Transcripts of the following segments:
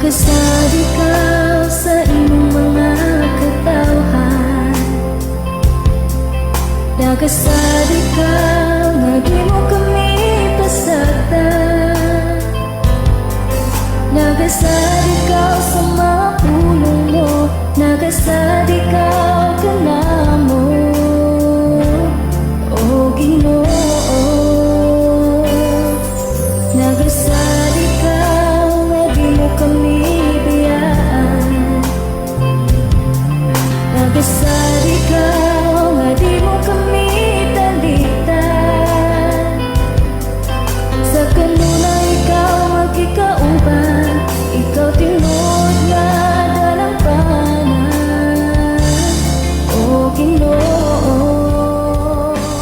Nagasad ikaw sa imong mga katawhan. Nagasad ikaw nga di mo kami pasagdan. Nagasad ikaw sa mga pulong mo. Nagasad ikaw kanamo, O Ginoo. Nagasad ikaw nga di mo kami biyaan. Nagasad ikaw nga di mo kami talitan. Sa kanunay ikaw magkikauban. Ikaw tinuod nga dalampanan, O Ginoo.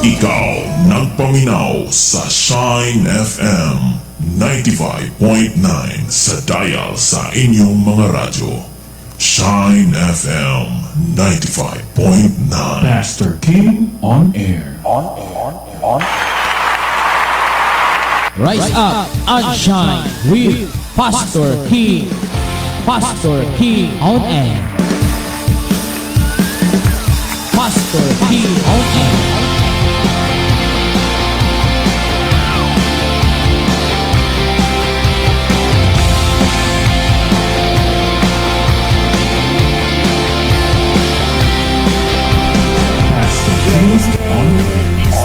Ikaw nagpaminaw sa Shine FM 95.9 sa dial sa inyong mga radyo. Shine FM 95.9. Pastor King on air. Rise up and shine with Pastor King. Pastor King on air. Pastor King on air. Pastor King on air.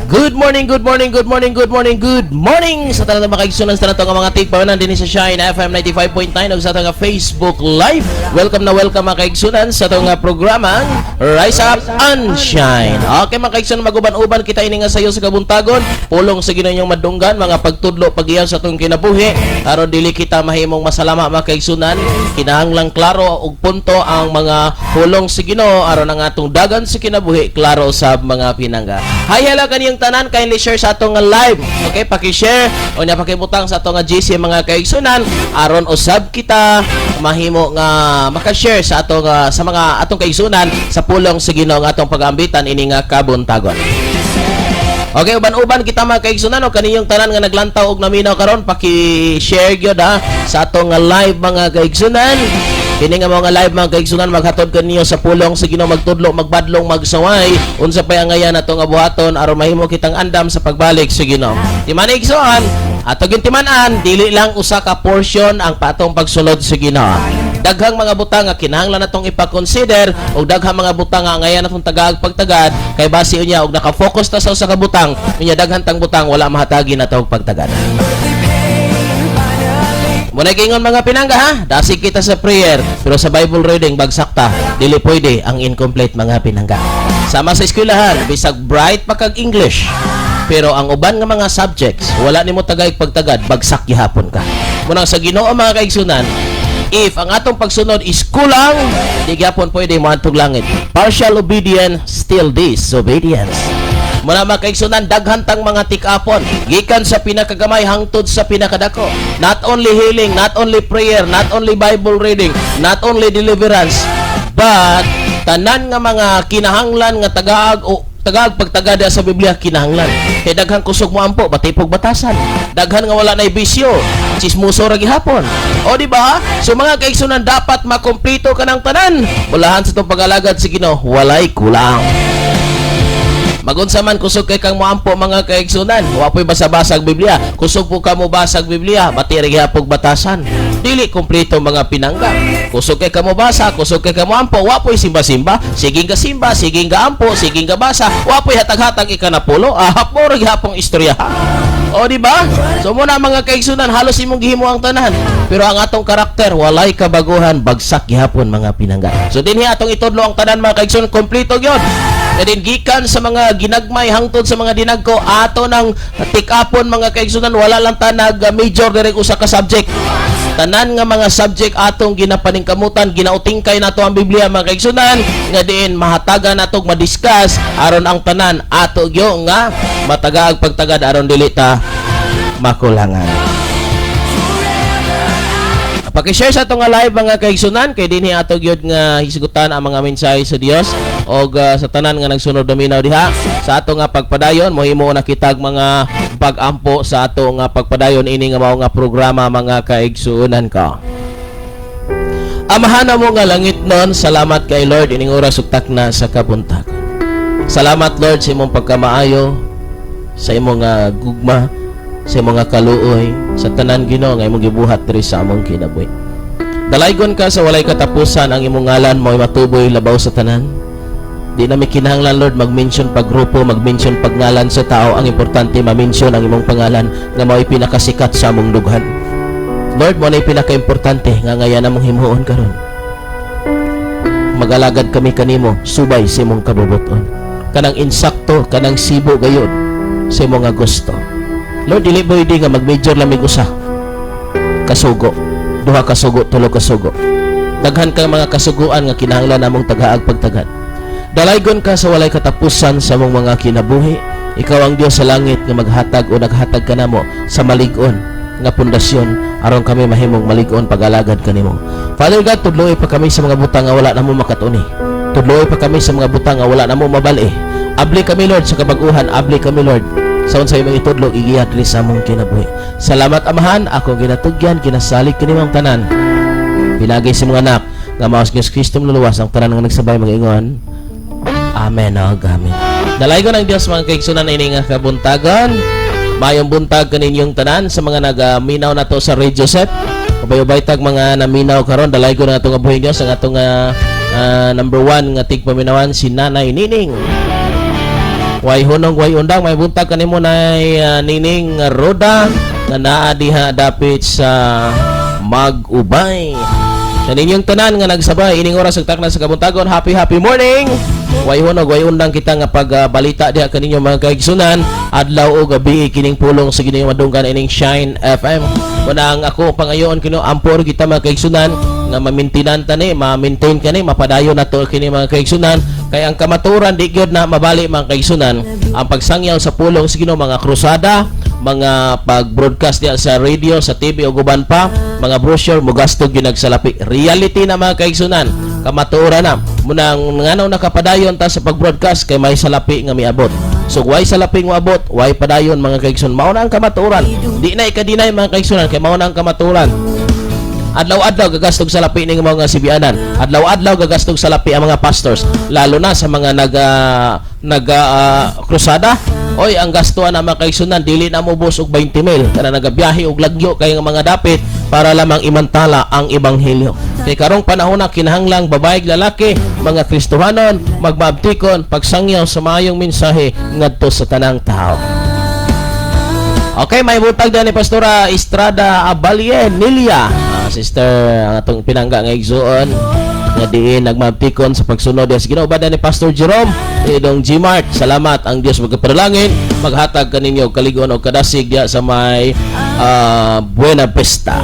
Good morning, good morning, good morning, good morning, good morning sa tanan mga kaigsunan, sa tanan nga mga tigpanan dinhi sa Shine FM 95.9 ug sa atong Facebook Live. Welcome na welcome, mga kaigsunan, sa atong programa Rise Up and Shine. Okay, mga kaigsunan, maguban-uban kita ini nga sayo sa kabuntagon. Pulong sa Ginoo inyong madunggan, mga pagtudlo, paggiyaw sa atong kinabuhi aron dili kita mahimong masalama, mga kaigsunan. Kinahanglang klaro ug punto ang mga pulong sa Ginoo aron ang atong dagan sa kinabuhi klaro sa mga pinangga. Hi, hello kaniyong tanan, kindly share sa atong live. Okay, paki-share o nya pakibutang sa atong GC, mga kaigsunan, aron usab kita mahimo nga maka-share sa atong sa mga atong kaigsunan sa pulong sa Ginoo nga atong pagambitan ini nga kabuntagon. Okay, uban-uban kita, mga kaigsunan, o kaniyong tanan nga naglantaw og naminaw karon, paki-share gyud ha sa atong nga live, mga kaigsunan. Kini nga mga live, mga kaigsunan, maghatod kaniyo sa pulong sa Ginoo, magtudlo, magbadlong, magsaway unsa pay ang ngayan ato nga buhaton aron mahimo kitang andam sa pagbalik sa Ginoo. Timan igsoon, ato gintiman-an, dili lang usa ka portion ang patong pagsunod sa Ginoo. Daghang mga butang nga kinahanglan natong ipa-consider ug daghang mga butang nga ngayan natong tagaag pagtagad kay base unya og naka-focus ta sa usa ka butang, unya daghan tang butang wala mahatagi na og pagtagad. Muna kingon, mga pinangga ha, dasig kita sa prayer, pero sa Bible reading bagsak ta, dili pwede ang incomplete, mga pinangga. Sama sa eskwelahan, bisag bright pa kag English, pero ang uban nga mga subjects, wala nimo tagay pagtagad, bagsak gihapon ka. Munang sa Ginoo, mga kaigsunan, if ang atong pagsunod is kulang, di gyapon pwede moadtog langit. Partial obedience still disobedience. Muna, mga kaigsunan, daghan tang mga tikapon gikan sa pinakagamay hangtod sa pinakadako. Not only healing, not only prayer, not only Bible reading, not only deliverance, but tanan nga mga kinahanglan nga tagaag o tagaag pagtagada sa Biblia kinahanglan. Kay daghang kusog mo ampo, batipog batasan. Daghan nga wala nay bisyo, chismoso ra gihapon. O di ba? So mga kaigsunan, dapat makumpleto ka ng tanan. Bulahan sa itong pag-alagad sa Ginoo, walay kulang. Magunsa man kusog kay kang moampo, mga kaigsunan, wa po'y basa-basag Biblia. Kusog po ka mo basag Biblia, bati ra gihapon batasan. Dili kumpleto, mga pinangga. Kusog kay ka mo basa, kusog kay ka mo ampo, wa po'y simba-simba. Siging ka simba, siging ka ampo, siging ka basa, wa po'y hatag-hatag ikanapulo. Ah, mo ra gihapong istorya. O di ba? So muna, mga kaigsunan, halos imong gihimo ang tanan. Pero ang atong karakter walay kabaguhan, bagsak gihapon, mga pinangga. So dinhi atong itudlo ang tanan, mga kaigsunan, kompleto gyud. Kadin gikan sa mga ginagmay hangtod sa mga dinagko ato nang tikapon, mga kaigsunan, wala lang ta nag major direk usa ka subject. Tanan nga mga subject atong ginapaningkamutan, ginautingkay nato ang Biblia, mga kaigsunan, nga diin mahatagan nato madiscuss aron ang tanan ato gyo nga matagaag pagtagad aron dili ta makulangan. Paki-share sa atong nga live, mga kaigsunan, kay dinhi ato gyud nga hisgutan ang mga mensahe sa Dios og sa tanan nga nagsunod dominaw diha sa ato nga pagpadayon, mohimo na kitag mga pag-ampo sa ato nga pagpadayon ini nga mao nga programa, mga kaigsuonan ko. Amahan mo nga langit nun, salamat kay Lord ining oras ug takna sa kabuntagon. Salamat, Lord, sa imong pagkamaayo, sa imong gugma, sa imong nga kaluoy, sa tanan, Ginoo, nga imong gibuhat diri sa among kinabuhi. Dalaygon ka sa walay katapusan. Ang imong ngalan mo'y matuboy labaw sa tanan. Di na mi kinahanglan, Lord, mag-mention pag grupo, mag-mention pag ngalan sa tao. Ang importante, ma-mention ang imong pangalan nga mao'y pinakasikat sa among dughan. Lord, mao na pinaka-importante nga ngayan among himuon karon. Magalagad kami kanimo subay sa imong kabubuton. Kanang insakto, kanang sibo gayud sa imong nga gusto. Lord, dili pwede nga mag-major lang mig usa kasugo, duha kasugo, tulo kasugo. Daghan kang mga kasuguan nga kinahanglan namong tagaag pagtagad. Dalaygon ka sa walay katapusan sa among mga kinabuhi. Ikaw ang Dios sa langit nga maghatag o naghatag kanamo sa malig-on nga pundasyon aron kami mahimong malig-on pag-alagad kanimo. Father God, tudloy pa kami sa mga butang nga wala namo makatuni. Tudloy pa kami sa mga butang nga wala namo mabali. Abli kami, Lord, sa kabaguhan, abli kami, Lord, sa unsay imong itudlo igiya diri sa among kinabuhi. Salamat, Amahan, ako ginatugyan, ginasalig kini mong tanan. Pinagi sa mga anak nga mao si Hesus Kristo luluwas. Ang tanan nga nagsabay mag-ingon, "Amen o amen." Dalaygon ang Dios, mga kaigsunan, ini nga kabuntagan. Mayong buntag kaninyong tanan sa mga nagaminaw nato sa radio set. Ubay-ubay tag mga naminaw karon. Dalaygon ang atong buhi Dios ang atong number 1 nga tigpaminawan, si Nanay Nining. Way hunong, way undang, may buntag kanimo, Nay Nining Roda, nga naa diha dapit sa Mag-ubay. Sa ninyong tanan nga nagsabay ining oras ug takna sa kabuntagon, happy happy morning. Way hunog, way undang kita nga pagbalita diha kaninyo, mga kaigsunan, adlaw o gabi kining pulong sa Ginoo madunggan ining Shine FM. Kunang ako pangayoon kino ampor kita, mga kaigsunan, nga ma-maintenan tani, ma-maintain kani, mapadayon nato kini, mga kaigsunan, kay ang kamaturan di gyud na mabali, mga kaigsunan, ang pagsangyaw sa pulong sa Ginoo, mga krusada, mga pag-broadcast diya sa radio, sa TV o guban pa, mga brochure, mugasto ginagsalapi. Reality na, mga kaigsunan, kamatuoran na. Munang ngano nakapadayon ta sa pag-broadcast kay may salapi nga miabot. So way salapi nga moabot, way padayon, mga kaigsunan. Mao na ang kamatuoran. Di na ika-deny, mga kaigsunan, kay mao na ang kamatuoran. Adlaw-adlaw gagastog sa lapi ning mga sibianan. Adlaw-adlaw gagastog sa lapi ang mga pastors, lalo na sa mga naga naga krusada. Oy, ang gastuan na, mga kaigsunan, dili na mobos og 20 mil kana nagabiyahe og lagyo kay nga mga dapit para lamang imantala ang ebanghelyo. Kay karong panahon na kinahanglang babae, lalaki, mga Kristohanon, magmaabtikon pagsangyaw sa maayong mensahe ngadto sa tanang tao. Okay, may buntag din ni Pastora Estrada Abalye Nilia. Sister, ang atong pinangga nga igsuon nga diin nagmabtikon sa pagsunod sa Ginoo ba ni Pastor Jerome idong Gmart. Salamat. Ang Dios magkapanalangin maghatag kaninyo kaligon og kadasig diya sa may Buena Vista.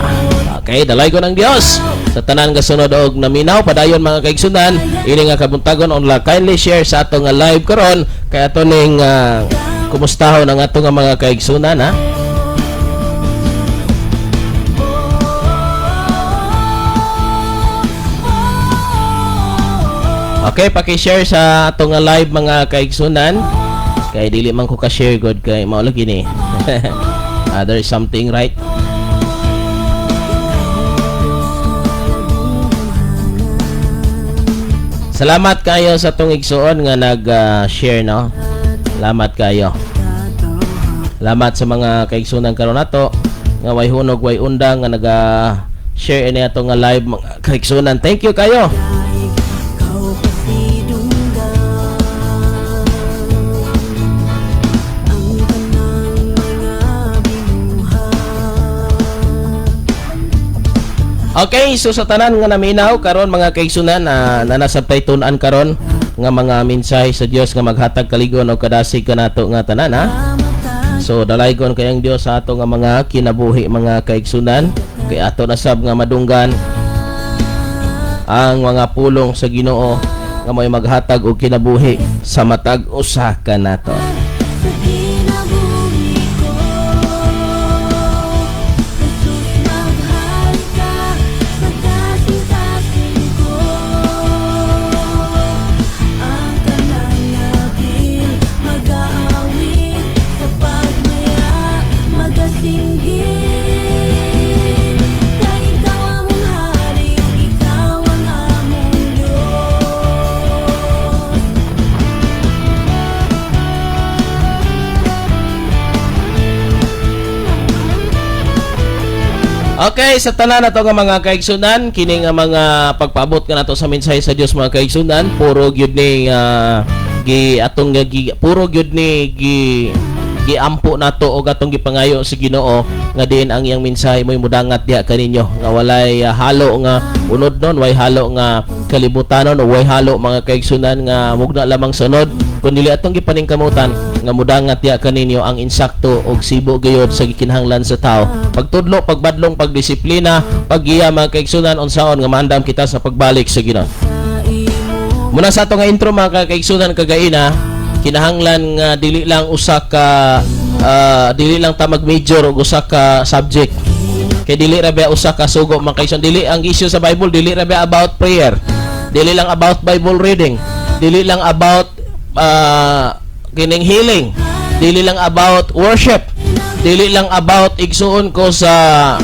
Okay, dalaygon ang Dios sa tanan nga sunod og naminaw. Padayon, mga kaigsunan, ini nga kabuntagon on kindly share sa atong nga live karon kay ato ning kumustahon ang atong nga mga kaigsunan, ha. Okay, paki-share sa atong nga live, mga kaigsunan. Kay dili man ko ka-share god kay mao lagi ni. There is something right. Salamat kayo sa atong igsuon nga nag-share, no. Salamat kayo. Salamat sa mga kaigsunan karon nato nga way hunog way undang nga naga share ini ato nga live, mga kaigsunan. Thank you kayo. Ikaw pasidunggan ang tanang mga binuhat. Okay, so sa tanan nga naminaw karon, mga kaigsunan, na nanasabtay tun-an karon nga mga mensahe sa Dios nga maghatag kaligon o kadasig kanato nga tanan, ha. So dalaygon kayang Dios sa ato nga mga kinabuhi, mga kaigsunan, kay ato na sab nga madunggan ang mga pulong sa Ginoo nga may maghatag og kinabuhi sa matag usa kanato. Sa kinabuhi ko, Jesus, maghari ka sa kasing-kasing ko. Ang tanang labil mag-aawit sa pagmaya magasinggit. Kay ikaw among hari, ikaw Okay, sa tanan nato nga mga kaigsunan, kini nga mga pagpaabot ka nato sa mensahe sa Dios, mga kaigsunan, puro gyud ni gi atong nga gi, puro gyud ni gi giampo nato og atong gipangayo sa Ginoo nga diin ang iyang mensahe mo'y mudangat diha kaninyo nga walay halo nga unod nun, way halo nga kalibutanon o way halo, mga kaigsunan, nga mugna lamang sunod, kundi atong gipaningkamutan nga mudangat diha kaninyo ang insakto og sibo gayod sa gikinahanglan sa tao, pagtudlo, pagbadlong, pagdisiplina, paggiya, mga kaigsunan, unsaon nga maandam kita sa pagbalik sa Ginoo. Muna sa ato nga intro, mga kaigsunan, kagaina, kinahanglan nga dili lang usa ka dili lang ta mag-major og usa ka subject. Kay dili ra ba usa ka sugo, mga kaigsunan, dili ang issue sa Bible, dili ra ba about prayer. Dili lang about Bible reading. Dili lang about kining healing. Dili lang about worship. Dili lang about, igsuon ko, sa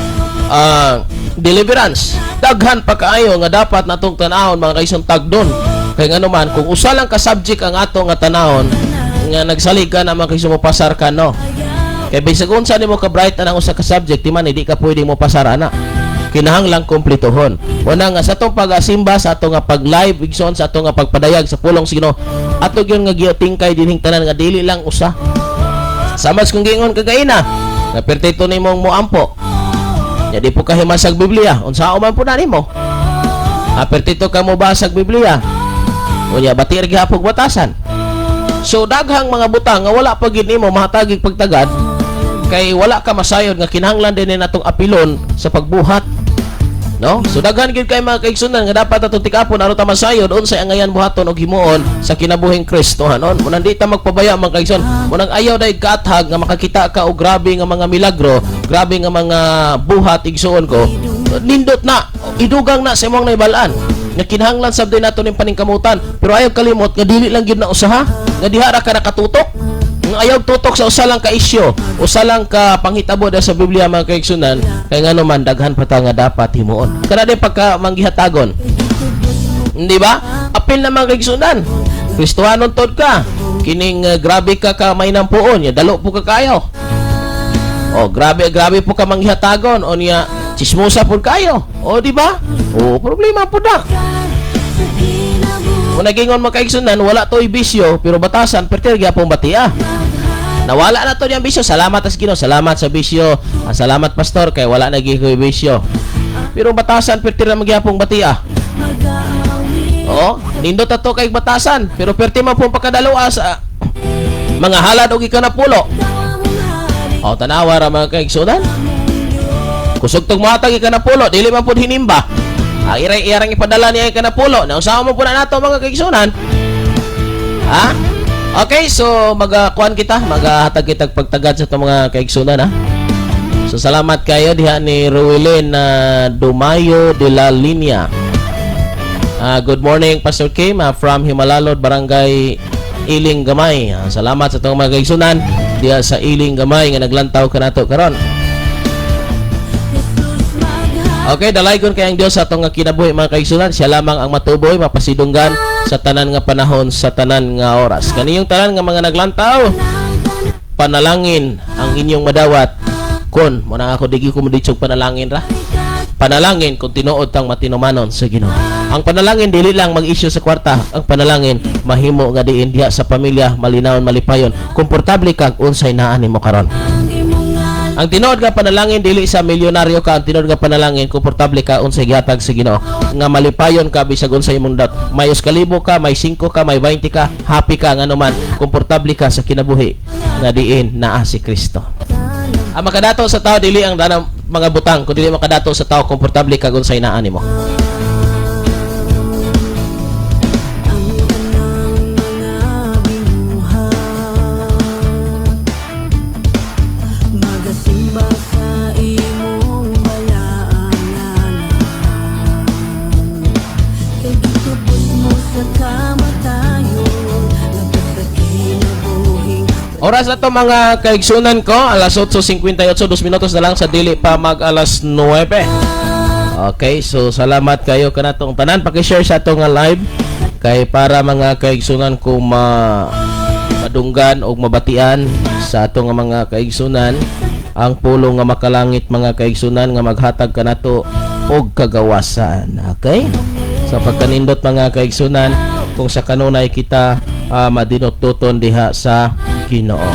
deliverance. Daghan pa kaayo nga dapat natong tanahon, mga kaigsuon, tagdon. Kay ngano man, kung usa lang ka subject ang ato nga tanahon nga nagsalig ka na, mga kaigsuon, mo pasar ka, no? Kay bisag unsa nimo ka bright anang usa ka subject, di man hindi ka pwede mo pasar ana. Kinahanglang kumpletohon. Una nga sa atong pag-asimba, sa atong nga pag-live, igsoon, sa atong nga pagpadayag sa pulong sa Ginoo, ato gyud nga gitingkay dinhing tanan nga dili lang usa. Samas kung giingon kagaina, nga pertito nimong moampo. Nya di po ka himasag Biblia, unsa man po na nimo? Ah, pertito ka mo basag Biblia. Unya bati ra gihapon batasan. So daghang mga butang nga wala pa gid nimo mahatagig pagtagad kay wala ka masayod nga kinahanglan din natong apilon sa pagbuhat. No? So daghan gyud kay mga kaigsunan nga dapat atong tikapon aron ta masayod unsay angayan buhaton og himuon sa kinabuhing Kristohanon. Munang di ta magpabaya, mga kaigsoon. Munang ayaw dahil kaathag nga makakita ka og grabe nga mga milagro, grabe nga mga buhat, igsuon ko. Nindot na, idugang na sa imong naibal-an nga kinahanglan sab din nato ning paningkamutan, pero ayaw kalimot nga dili lang gyud na usaha nga diha ra ka nakatutok, nga ayaw tutok sa usa lang ka isyu, usa lang ka panghitabo da sa Biblia, mga kaigsunan, kay ngano man daghan pa ta nga dapat himuon. Kana din pagka manggihatagon, hindi ba? Apil na, mga kaigsunan. Kristohanon tod ka, kining grabe ka ka may nampuon ya, dalo po ka kayo. Oh, grabe grabe po ka manghihatagon o niya chismosa pud kayo. O di ba? O problema pud na. Kung nagingon, mga kaigsunan, wala to'y bisyo, pero batasan, pertir gyapon batia. Nawala na to niyang bisyo. Salamat as Ginoo, salamat sa bisyo. Ah, salamat, pastor, kay wala na gyud ko'y bisyo. Pero batasan, pertir na magyapong batia. Oo, nindot ato kay batasan, pero perti man pong pagkadalawa sa mga halad og ikanapulo. O tanawa ra, mga kaigsunan. Kusog tog mohatag ikanapulo, dili man pud hinimba. Ang iray iyarang ipadala niya ikanapulo. Nausawa mo po na nato, mga kaigsunan. Ha? Okay, so magakuan kita, magahatag kita pagtagad sa itong mga kaigsunan, ha. So salamat kayo diha ni Ruelin na Dumayo de la Linea. Good morning, Pastor Kim, from Himalalod, Barangay Iling Gamay. Salamat sa itong mga kaigsunan diha sa Iling Gamay nga naglantaw kanato karon. Okay, dalaygon kay ang Dios sa atong nga kinabuhi, mga kaigsunan. Siya lamang ang matuboy, mapasidunggan sa tanan nga panahon, sa tanan nga oras. Kaniyong tanan nga mga naglantaw, panalangin ang inyong madawat kon mo na ako digi ko mo panalangin ra. Panalangin kung tinuod tang matinumanon sa Ginoo. Ang panalangin dili lang mag-issue sa kwarta. Ang panalangin mahimo nga diin diha sa pamilya malinawon, malipayon, komportable kag unsay naa nimo karon. Ang tinuod nga panalangin dili sa milyonaryo ka, ang tinuod nga panalangin komportable ka unsay gihatag sa Ginoo. Nga malipayon ka bisag unsay imong dot. May 1,000 ka, may 5 ka, may 20 ka, happy ka ngano man komportable ka sa kinabuhi nga diin naa si Kristo. Ang makadato sa tao dili ang danang mga butang, kundi makadato sa tao komportable ka unsay naa nimo. Ang tanang mga binuhat magasimba sa imong balaan ngalan. Kay gitubos mo sa kamatayon lapas sa kinabuhing. Oras na to, mga kaigsunan ko, alas 8:58, 2 minutos na lang sa dili pa mag alas 9. Okay, so salamat kayo kanatong tanan. Paki-share sa atong nga live kay para mga kaigsunan ko ma madunggan o mabatian sa atong nga mga kaigsunan. Ang pulong nga makalangit, mga kaigsunan, nga maghatag kanato og kagawasan. Okay? Sa pagkanindot, mga kaigsunan, kung sa kanunay kita madinutduton diha sa Ginoo.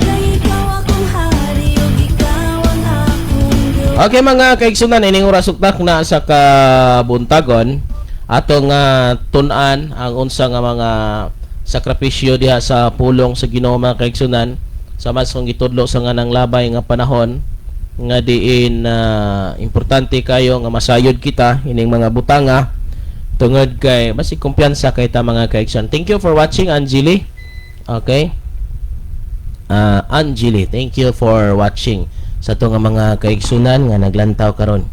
Kay ikaw akong hari ug ikaw ang akong Diyos. Okay, mga kaigsunan, ining oras uktak na sa kabuntagon, atong tun-an ang unsa nga mga sakripisyo diha sa pulong sa Ginoo, mga kaigsunan, sa mas kong gitudlo sa nga nang labay nga panahon nga diin importante kayo nga masayod kita ining mga butanga tungod kay basig kumpiyansa kay ta, mga kaigsunan. Thank you for watching, Angeli. Okay? Angeli, thank you for watching sa ato nga mga kaigsunan nga naglantaw karon.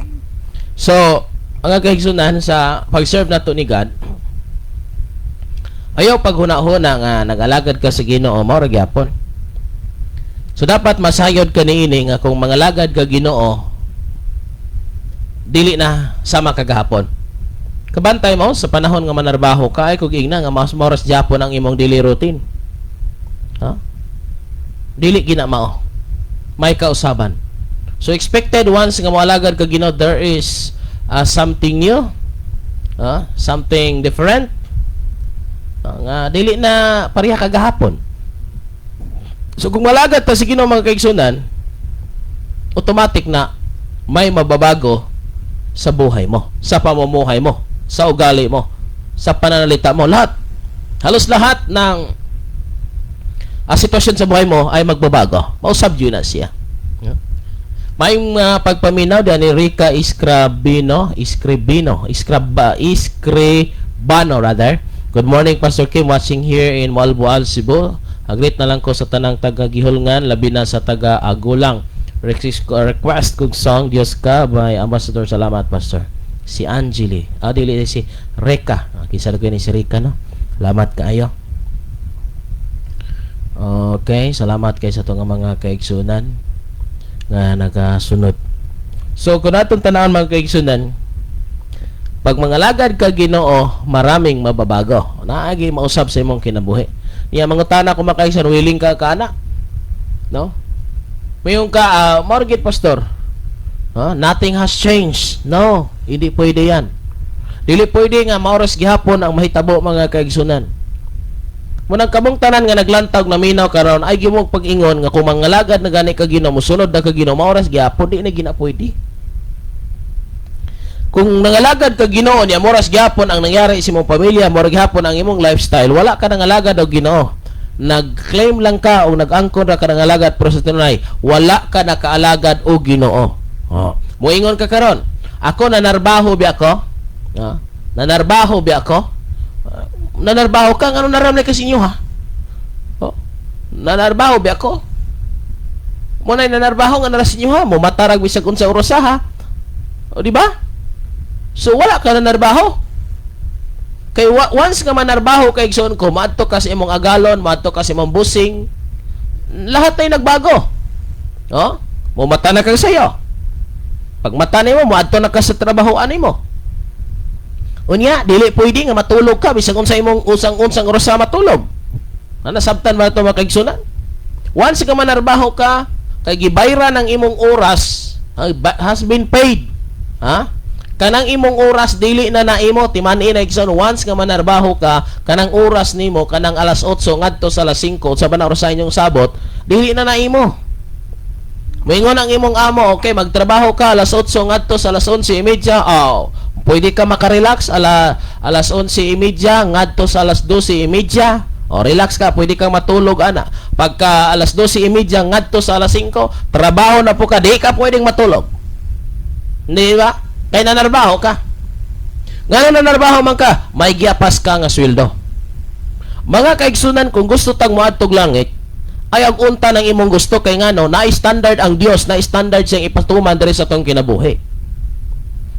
So, mga kaigsunan, sa pag-serve nato ni God, ayaw paghuna-huna nga nag-alagad ka sa Ginoo, mao ra gyapon. So dapat masayod ka niini nga kung mangalagad ka Ginoo, dili na sama kagahapon. Kabantay mo sa panahon nga manarbaho ka ay kung ingna nga mas moras gyapon ang imong daily routine. Ha? Dili gina mao. May kausaban. So expected once nga moalagad ka Ginoo, there is something new, something different. Nga dili na pareha kagahapon. So kung malagad ta sa Ginoo, mga kaigsunan, automatic na may mababago sa buhay mo, sa pamumuhay mo, sa ugali mo, sa pananalita mo, lahat. Halos lahat ng sitwasyon sa buhay mo ay magbabago. Mausab yun na siya. Yeah. May mga pagpaminaw diyan ni Rica Iscrabino, Iscribino, Iscraba, Iscribano rather. Good morning, Pastor Kim, watching here in Moalboal, Cebu. A-greet na lang ko sa tanang taga Gihulngan, labi na sa taga Agulang. Request kog song Dios Ka by Ambassador. Salamat, Pastor. Si Angeli. Ah, dili, si Reka. Ah, kinsa ni si Reka, no? Salamat kaayo. Okay, salamat kay sa itong mga kaigsunan nga nagasunod. So kung atong tanawon, mga kaigsunan, pag mangalagad ka Ginoo, maraming mababago. Naagi mausab sa imong kinabuhi. Niya mangutana ko, mga kaigsunan, willing ka kana? No? Mayon ka, mortgage pastor. Huh? Nothing has changed. No, hindi pwede yan. Dili pwede nga maoras gihapon ang mahitabo, mga kaigsunan. Munang kamong tanan nga naglantag na minaw karon ay gimong pag-ingon nga kung mangalagad na gani ka Ginoo, mosunod na ka Ginoo, maoras gihapon, di na gina pwede. Kung nangalagad ka Ginoo niya moras gihapon ang nangyari sa imong pamilya, mora gihapon ang imong lifestyle, wala ka nangalagad og Ginoo. Nag-claim lang ka o nag-angkon ra ka nangalagad, pero sa tunay wala ka nakaalagad og Ginoo. Oh. Moingon ka karon, ako nanarbaho bi ako? Ah, nanarbaho bi ako? Ah, nanarbaho ka ngano naramay ka sa inyo ha? Oh. Nanarbaho bi ako? Mo na nanarbaho nga nara sa inyo ha, mo matarag bisag unsa oras ha. O, di ba? So wala ka nanarbaho. Kay once nga manarbaho kay igsoon ko, maadto ka sa imong agalon, maadto ka sa imong busing, lahat ay nagbago. Oh? Mumata na kang sayo. Pag mata nimo, moadto na ka sa trabahoan nimo. Unya, dili pwede nga matulog ka bisag unsa imong usang-unsang oras sa matulog. Na nasabtan ba ito, mga kaigsunan? Once ka manarbaho ka, kay gibayran ang imong oras, has been paid. Ha? Kanang imong oras dili na naimo, timan-i na, igsoon, once nga manarbaho ka, kanang oras nimo, kanang alas 8 ngadto sa alas 5, sa ba na oras sa inyong sabot, dili na naimo. Moingon ang imong amo, "Okay, magtrabaho ka alas 8 ngadto sa alas 11:30." Oh, pwede ka makarelax alas 11:30 ngadto sa alas 12:30. O, relax ka, pwede kang matulog ana. Pagka alas 12:30 ngadto sa alas 5, trabaho na po ka, di ka pwedeng matulog. Hindi ba? Kay nanarbaho ka. Ngano nanarbaho man ka, may giapas ka nga sweldo. Mga kaigsunan, kung gusto tang moadtog langit, ay ang unta ng imong gusto kay ngano na standard ang Dios, na standard siyang ipatuman diri sa atong kinabuhi.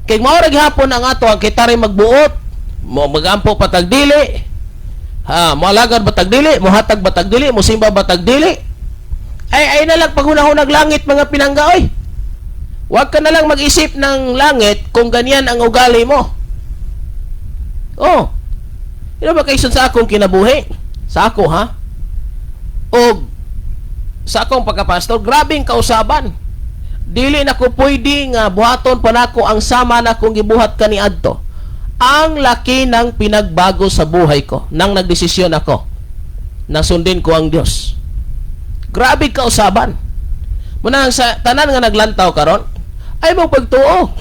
Kay mao ra gihapon ang ato ang kita rin magbuot, mo magampo patag dili. Ha, moalagad batag dili, mohatag batag dili, mosimba batag dili. Ay na lang paghunahunag langit, mga pinangga, oy. Huwag ka na lang mag-isip ng langit kung ganyan ang ugali mo. Oh. Ino ba kayson sa akong kinabuhi? Sa ako ha? Og Sa akong pagkapastor, grabing kausaban. Dili na ko pwede nga buhaton pa nako ang sama na kong gibuhat kaniadto. Ang laki ng pinagbago sa buhay ko nang nagdesisyon ako na sundin ko ang Dios. Grabe kausaban. Muna sa tanan nga naglantaw karon ay mo pagtuo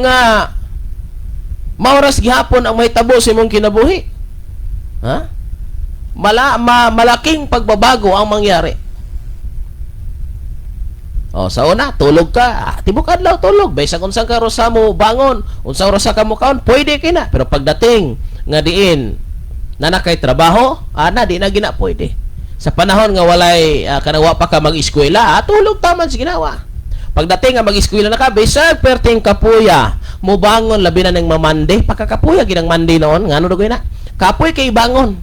nga maoras gihapon ang mahitabo sa imong kinabuhi. Ha? Malaking pagbabago ang mangyari. O, sa una, tulog ka. Ah, tibok adlaw tulog. Bisan unsang ka rosa mo bangon, unsang rosa ka mo kaon, pwede kay na. Pero pagdating nga diin na nakay trabaho, ana di na gina pwede. Sa panahon nga walay kanang wa pa ka mag-eskwela, tulog taman sa ginawa. Pagdating nga mag-eskwela na ka, bisag perting kapuya, mubangon labi na ng mamande, pagkakapuya ginang Monday noon, ngano dugoy na. Kapoy kay bangon.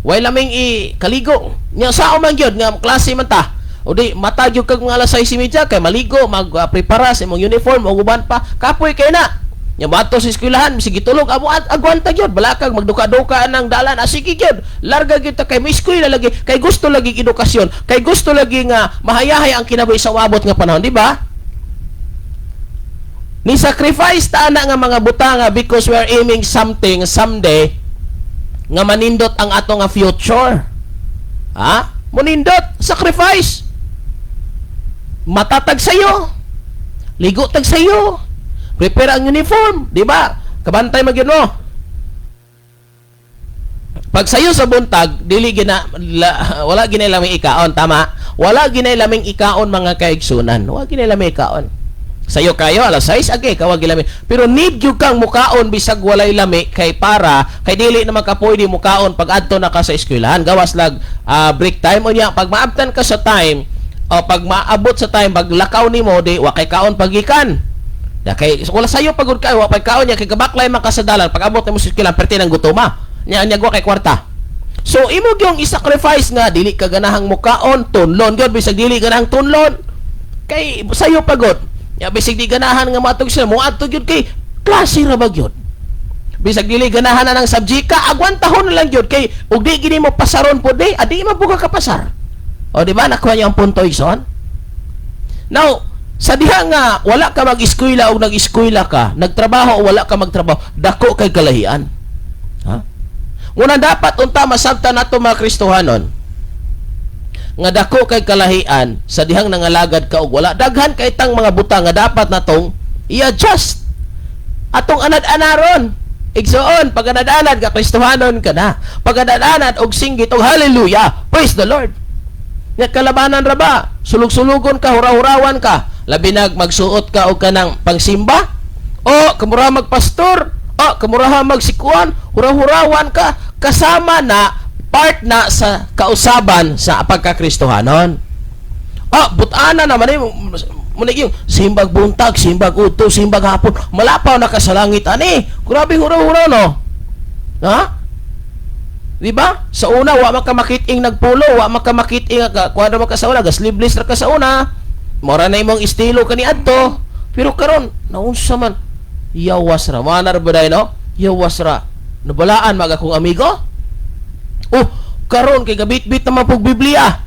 Way laming i kaligo. Nya sao man gyud nga klase man ta. O di mata gyud kag mga alas 6:30 kay maligo, mag-prepara sa imong uniform o uban pa. Kapoy kay na. Nya bato sa eskwelahan, sige tulog, amo at agwanta gyud, balakag magduka-duka ng dalan, sige gyud. Larga gyud ta kay mo-eskwela lagi, kay gusto lagi edukasyon, kay gusto lagi nga mahayahay ang kinabuhi sa uabot nga panahon, di ba? Ni sacrifice ta ana nga mga butanga because we are aiming something someday nga manindot ang ato nga future. Ha? Munindot, sacrifice. Matatag sayo. Ligo tag sayo. Prepare ang uniform, di ba? Kabantay magyud mo. Pag sayo sa buntag, dili gina la, wala ginay laming ikaon, tama? Wala ginay laming ikaon, mga kaigsunan. Wala ginay laming ikaon. Sayo kayo alas 6 age kawag gilami. Pero need gyud kang mukaon bisag walay lami kay para kay dili naman ka pwede mukaon pag adto na ka sa eskwelahan. Gawas lag break time unya pag maabtan ka sa time o pag maabot sa time paglakaw nimo di wa kay kaon pagikan. Ya kay wala sayo pagud kayo wa pay kaon niya kay kabaklay man ka sa dalan pag abot nimo sa eskwelahan perti ng gutoma. Nya nya wa kay kwarta. So imo gyung i-sacrifice nga dili ka ganahang mukaon tunlon gyud bisag dili ganahang tunlon kay sayo pagod. Ya bisag di ganahan nga matug sila moadto gyud kay klase ra ba gyud. Bisag dili ganahan na ng subject agwantahon na lang gyud kay ug di gini mo pasaron pod di adi man buga ka pasar. O di ba nakuha niyo ang punto, Ison? Now, sa diha nga wala ka mag-eskwela o nag-eskwela ka, nagtrabaho o wala ka magtrabaho, dako kay kalahian. Ha? Muna dapat unta masabtan nato mga Kristohanon nga dako kay kalahian sa dihang nangalagad ka og wala. Daghan kay tang mga butang nga dapat natong i-adjust atong anad-anaron. Igsoon, pag anad-anad ka, Kristohanon ka na. Pag anad-anad og singgit og hallelujah, praise the Lord. Nga kalabanan ra ba? Sulug-sulugon ka, hura-hurawan ka. Labi nag magsuot ka og kanang pangsimba. O kamura magpastor, o kamuraha magsikuan, hura-hurawan ka. Kasama na part na sa kausaban sa pagkakristohanon. Ah, butana naman eh. Muna yung simbag buntag, simbag udto, simbag hapon. Malapaw na ka sa langit ani. Grabe hura-hura no. Ha? Di ba? Sa una wa man ka makit-ing nagpulo, wa man ka makit-ing ka kuan man ka sa una, ga sleeveless ra ka sa una. Mora na imong estilo kaniadto. Pero karon naunsa man yawas ra. Mana ra ba day, no? Yawas ra. Nabalaan mag akong amigo. Oh, karon kay gabit-bit naman pog Biblia.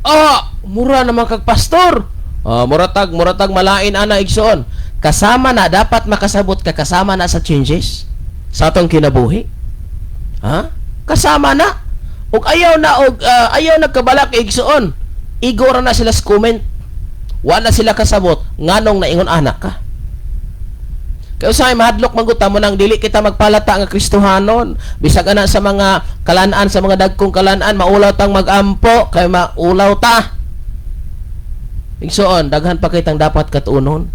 Ah, mura naman kag pastor. Ah, muratag malain ana, igsoon. Kasama na dapat makasabot ka kasama na sa changes sa atong kinabuhi. Ha? Kasama na. Ug ayaw na og ayaw nagkabalak, igsoon. Igo ra na sila sa comment. Wala sila kasabot nganong naingon anak ka. Kaya usahay mahadlok man gud ta mo nang dili kita magpalata nga Kristohanon. Bisag ana sa mga kalan-an, sa mga dagkong kalan-an, maulaw tang magampo kay maulaw ta. Igsoon, daghan pa kitang dapat katunon.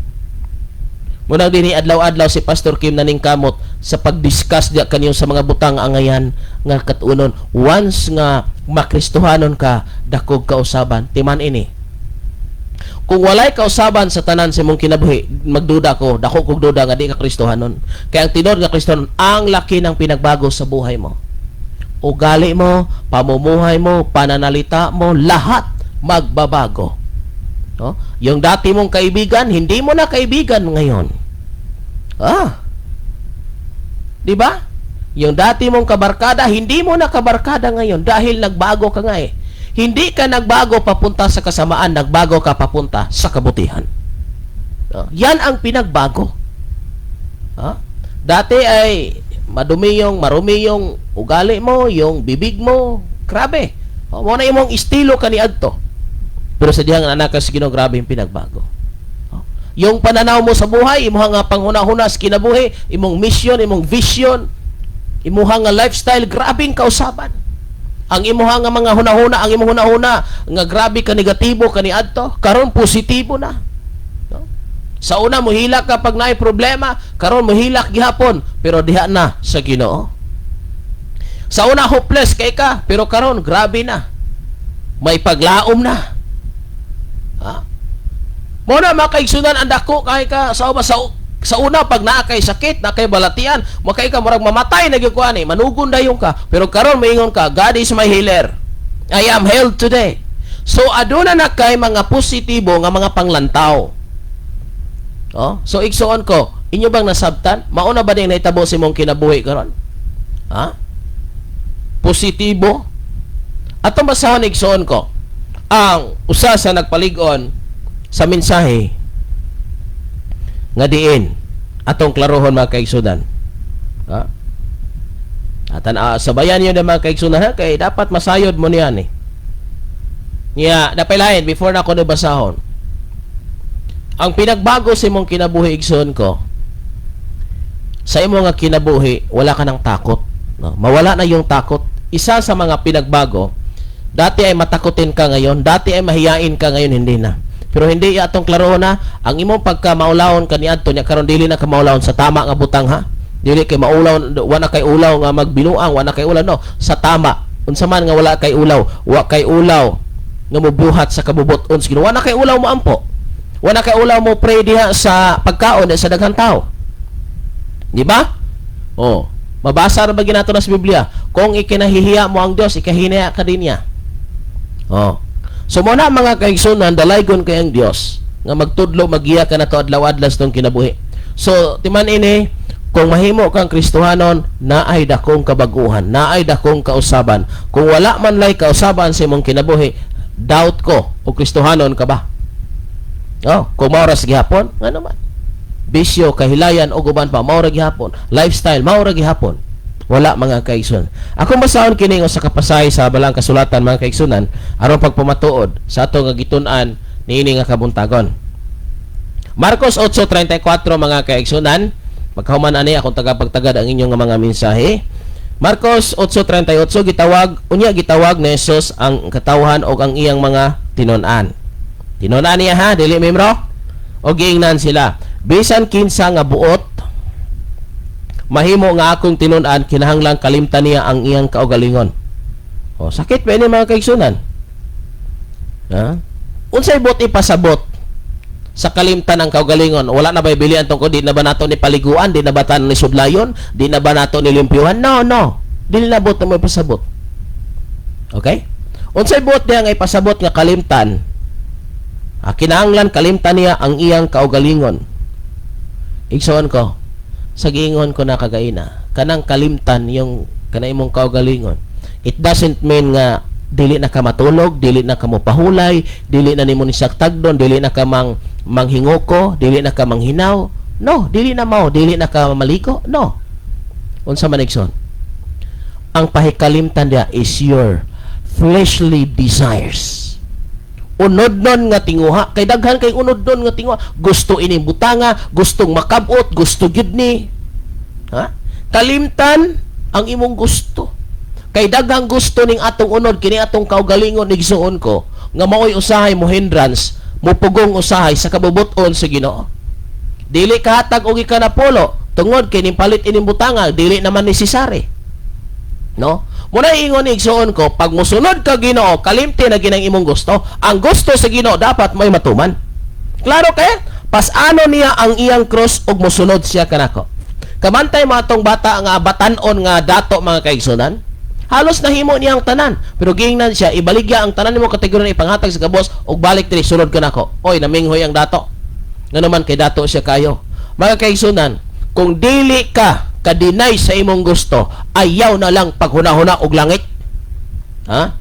Munang dinhi adlaw-adlaw si Pastor Kim naningkamot sa pag-discuss diya kanyo sa mga butang angayan nga katunon. Once nga makristohanon ka, dakog kausaban. Timan ini. Kung walay kausaban sa tanan sa imong kinabuhi, magduda ko, dako kog duda nga di ka Kristohanon. Kaya ang tinuod nga Kristohanon, ang laki ng pinagbago sa buhay mo. Ugali mo, pamumuhay mo, pananalita mo, lahat magbabago. No? Yung dati mong kaibigan, hindi mo na kaibigan ngayon. Ah. 'Di ba? Yung dati mong kabarkada, hindi mo na kabarkada ngayon dahil nagbago ka nga eh. Hindi ka nagbago papunta sa kasamaan, nagbago ka papunta sa kabutihan. No? Yan ang pinagbago. Ha? Dati ay madumi yung, marumi yung ugali mo, yung bibig mo. Grabe. O, mao na imong estilo kaniadto. Pero sa dihang anak ka sa Ginoo, grabe yung pinagbago. O, yung pananaw mo sa buhay, imuha nga panghuna-huna sa kinabuhi, imong mission, imong vision, imuha nga lifestyle, grabing kausaban. Ang imuha nga mga hunahuna, ang imong hunahuna nga grabe ka negatibo kaniadto, karon positibo na. No? Sa una mohilak ka pag naay problema, karon mohilak gihapon, pero diha na sa Ginoo. Sa una hopeless kay ka, pero karon grabe na. May paglaom na. Ha? Mao na, mga kaigsunan, ang dako kay ka sa una pag naa kay sakit, naa kay balatian, makay ka murag mamatay na gyud ko ani, manugon dayon ka. Pero karon moingon ka, "God is my healer. I am healed today." So aduna na kay mga positibo nga mga panglantaw. Oh, so igsuon ko, inyo bang nasabtan? Mauna ba ning nahitabo sa imong kinabuhi karon? Ha? Positibo. Atong basahon, igsuon ko, ang usa sa nagpalig-on sa mensahe nga diin atong klarohon, mga kaigsunan. Ha? Atan sabayan niyo na, mga kaigsunan, ha, kay dapat masayod mo niyan eh. Nya, napailahin before na ako nabasahon. Ang pinagbago sa imong kinabuhi, igsoon ko, sa imong nga kinabuhi, wala ka ng takot. No? Mawala na yung takot. Isa sa mga pinagbago, dati ay matakotin ka ngayon, dati ay mahiyain ka ngayon, hindi na. Pero hindi atong klaro na ang imong pagka maulawon kaniadto nya karon dili na ka maulawon sa tama nga butang, ha. Dili kay maulaw, wa na kay ulaw nga magbinuang, wa na kay ulaw, no, sa tama. Unsa man nga wala kay ulaw, wa kay ulaw nga mobuhat sa kabubut-on sa Ginoo. Wa na kay ulaw mo ampo. Wa na kay ulaw mo pray diha sa pagkaon sa daghang tao. Di ba? Oh, mabasa ra ba ginato na sa Biblia? Kung ikinahihiya mo ang Dios, ikahinaya ka din niya. Oh. So mao na, mga kaigsunan, dalaygon kay ang Dios nga magtudlo, magiya ka nato adlaw-adlaw sa tong kinabuhi. So timan ini, kung mahimo kang Kristohanon, naay dakong kabaguhan, naay dakong kausaban. Kung wala man lay kausaban sa imong kinabuhi, doubt ko o Kristohanon ka ba? Oh, kung mao ra sa gihapon, ngano man? Bisyo, kahilayan o guban pa, mao ra gihapon. Lifestyle, mao ra gihapon. Wala, mga kaigsunan. Akong basahon kini sa kapasahi sa balang kasulatan, mga kaigsunan, aron pagpamatuod sa ato nga gitun-an niini nga kabuntagon. Marcos 8:34, mga kaigsunan, magkahuman ani akong tagapagtagad ang inyong nga mga mensahe. Marcos 8:38, gitawag unya gitawag ni Jesus ang katawhan og ang iyang mga tinun-an. Tinun-an niya ha, dili membro. O giingnan sila, "Bisan kinsa nga buot mahimo nga akong tinun-an, kinahanglan kalimtan niya ang iyang kaugalingon." O sakit ba ini, mga kaigsunan? Ha? Unsay buot ipasabot sa kalimtan ang kaugalingon? Wala na ba bilian tungkol di na ba nato ni paliguan, di na ba tayo ni sudlayon, di na ba nato ni limpyuhan? No, no. Dili na buot na mo ipasabot. Okay? Unsay buot niya nga ipasabot nga kalimtan? Ah, kinahanglan kalimtan niya ang iyang kaugalingon. Igsoon ko, sa giingon ko na kagaina, kanang kalimtan yung kana imong kaugalingon. It doesn't mean nga dili na ka matulog, dili na ka mopahulay, dili na nimo ni tagdon, dili na ka mang manghingoko, dili na ka manghinaw. No, dili na mao, dili na ka maliko. No. Unsa man, igsoon? Ang pahikalimtan diya is your fleshly desires. Unodnon nga tinguha kay daghan kay unodnon nga tinguha, gusto ini butanga, gustong makabot, gusto gyud ni, ha, kalimtan ang imong gusto kay daghang gusto ning atong unod, kini atong kaugalingon, igsuon ko, nga maoy usahay mo hindrance, mo pugong usahay sa kabubut-on sa Ginoo. Dili kahatag og ikanapolo tungod kay ning palit ining butanga dili naman necessary, no? Muna ingon, igsuon ko, pag musunod ka Ginoo, kalimti na ginang imong gusto. Ang gusto sa Ginoo dapat may matuman. Klaro kay pasano niya ang iyang cross ug musunod siya kanako. Kamantay mo atong bata nga batanon nga dato, mga kaigsunan. Halos nahimo niya ang tanan, pero giingnan siya, "Ibaligya ang tanan nimo kategorya, ipanghatag sa kabos ug balik diri, sunod kanako." Oy, naminghoy ang dato. Ngano man kay dato siya kayo. Mga kaigsunan, kung dili ka kadeny sa imong gusto, ayaw na lang paghuna-huna og langit. Ha?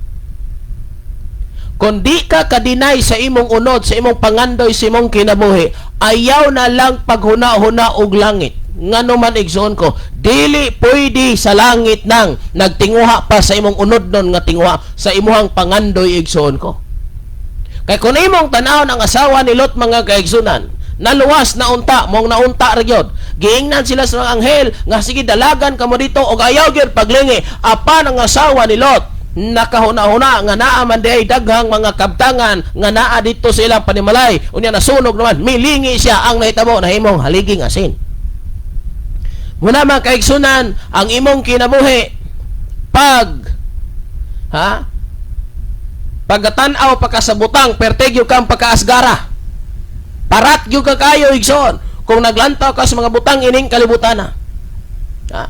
Kung di ka ka-deny sa imong unod, sa imong pangandoy, sa imong kinabuhi, ayaw na lang paghuna-huna og langit. Ngano man, igsoon ko, dili pwede sa langit nang nagtinguha pa sa imong unod nun nga tinguha sa imuhang pangandoy, igsoon ko. Kay kung imong tan-awon ang asawa ni Lot, mga kaigsunan, naluwas na unta, mong naunta ra gyud. Giingnan sila sa mga anghel nga sige, dalagan kamo dito, og ayaw gyud paglingi. Apan ang asawa ni Lot nakahuna-huna nga naa man diay daghang mga kabtangan nga naa dito sa ilang panimalay. Unya nasunog naman, milingi siya. Ang nahitabo, nahimong haliging asin. Muna, mga kaigsunan, ang imong kinabuhi pag ha pagkatanaw pagkasabutang pertegyo kang pagkaasgara, parat gyud ka kayo, igsoon, kung naglantaw ka sa mga butang ining kalibutan na. Ha?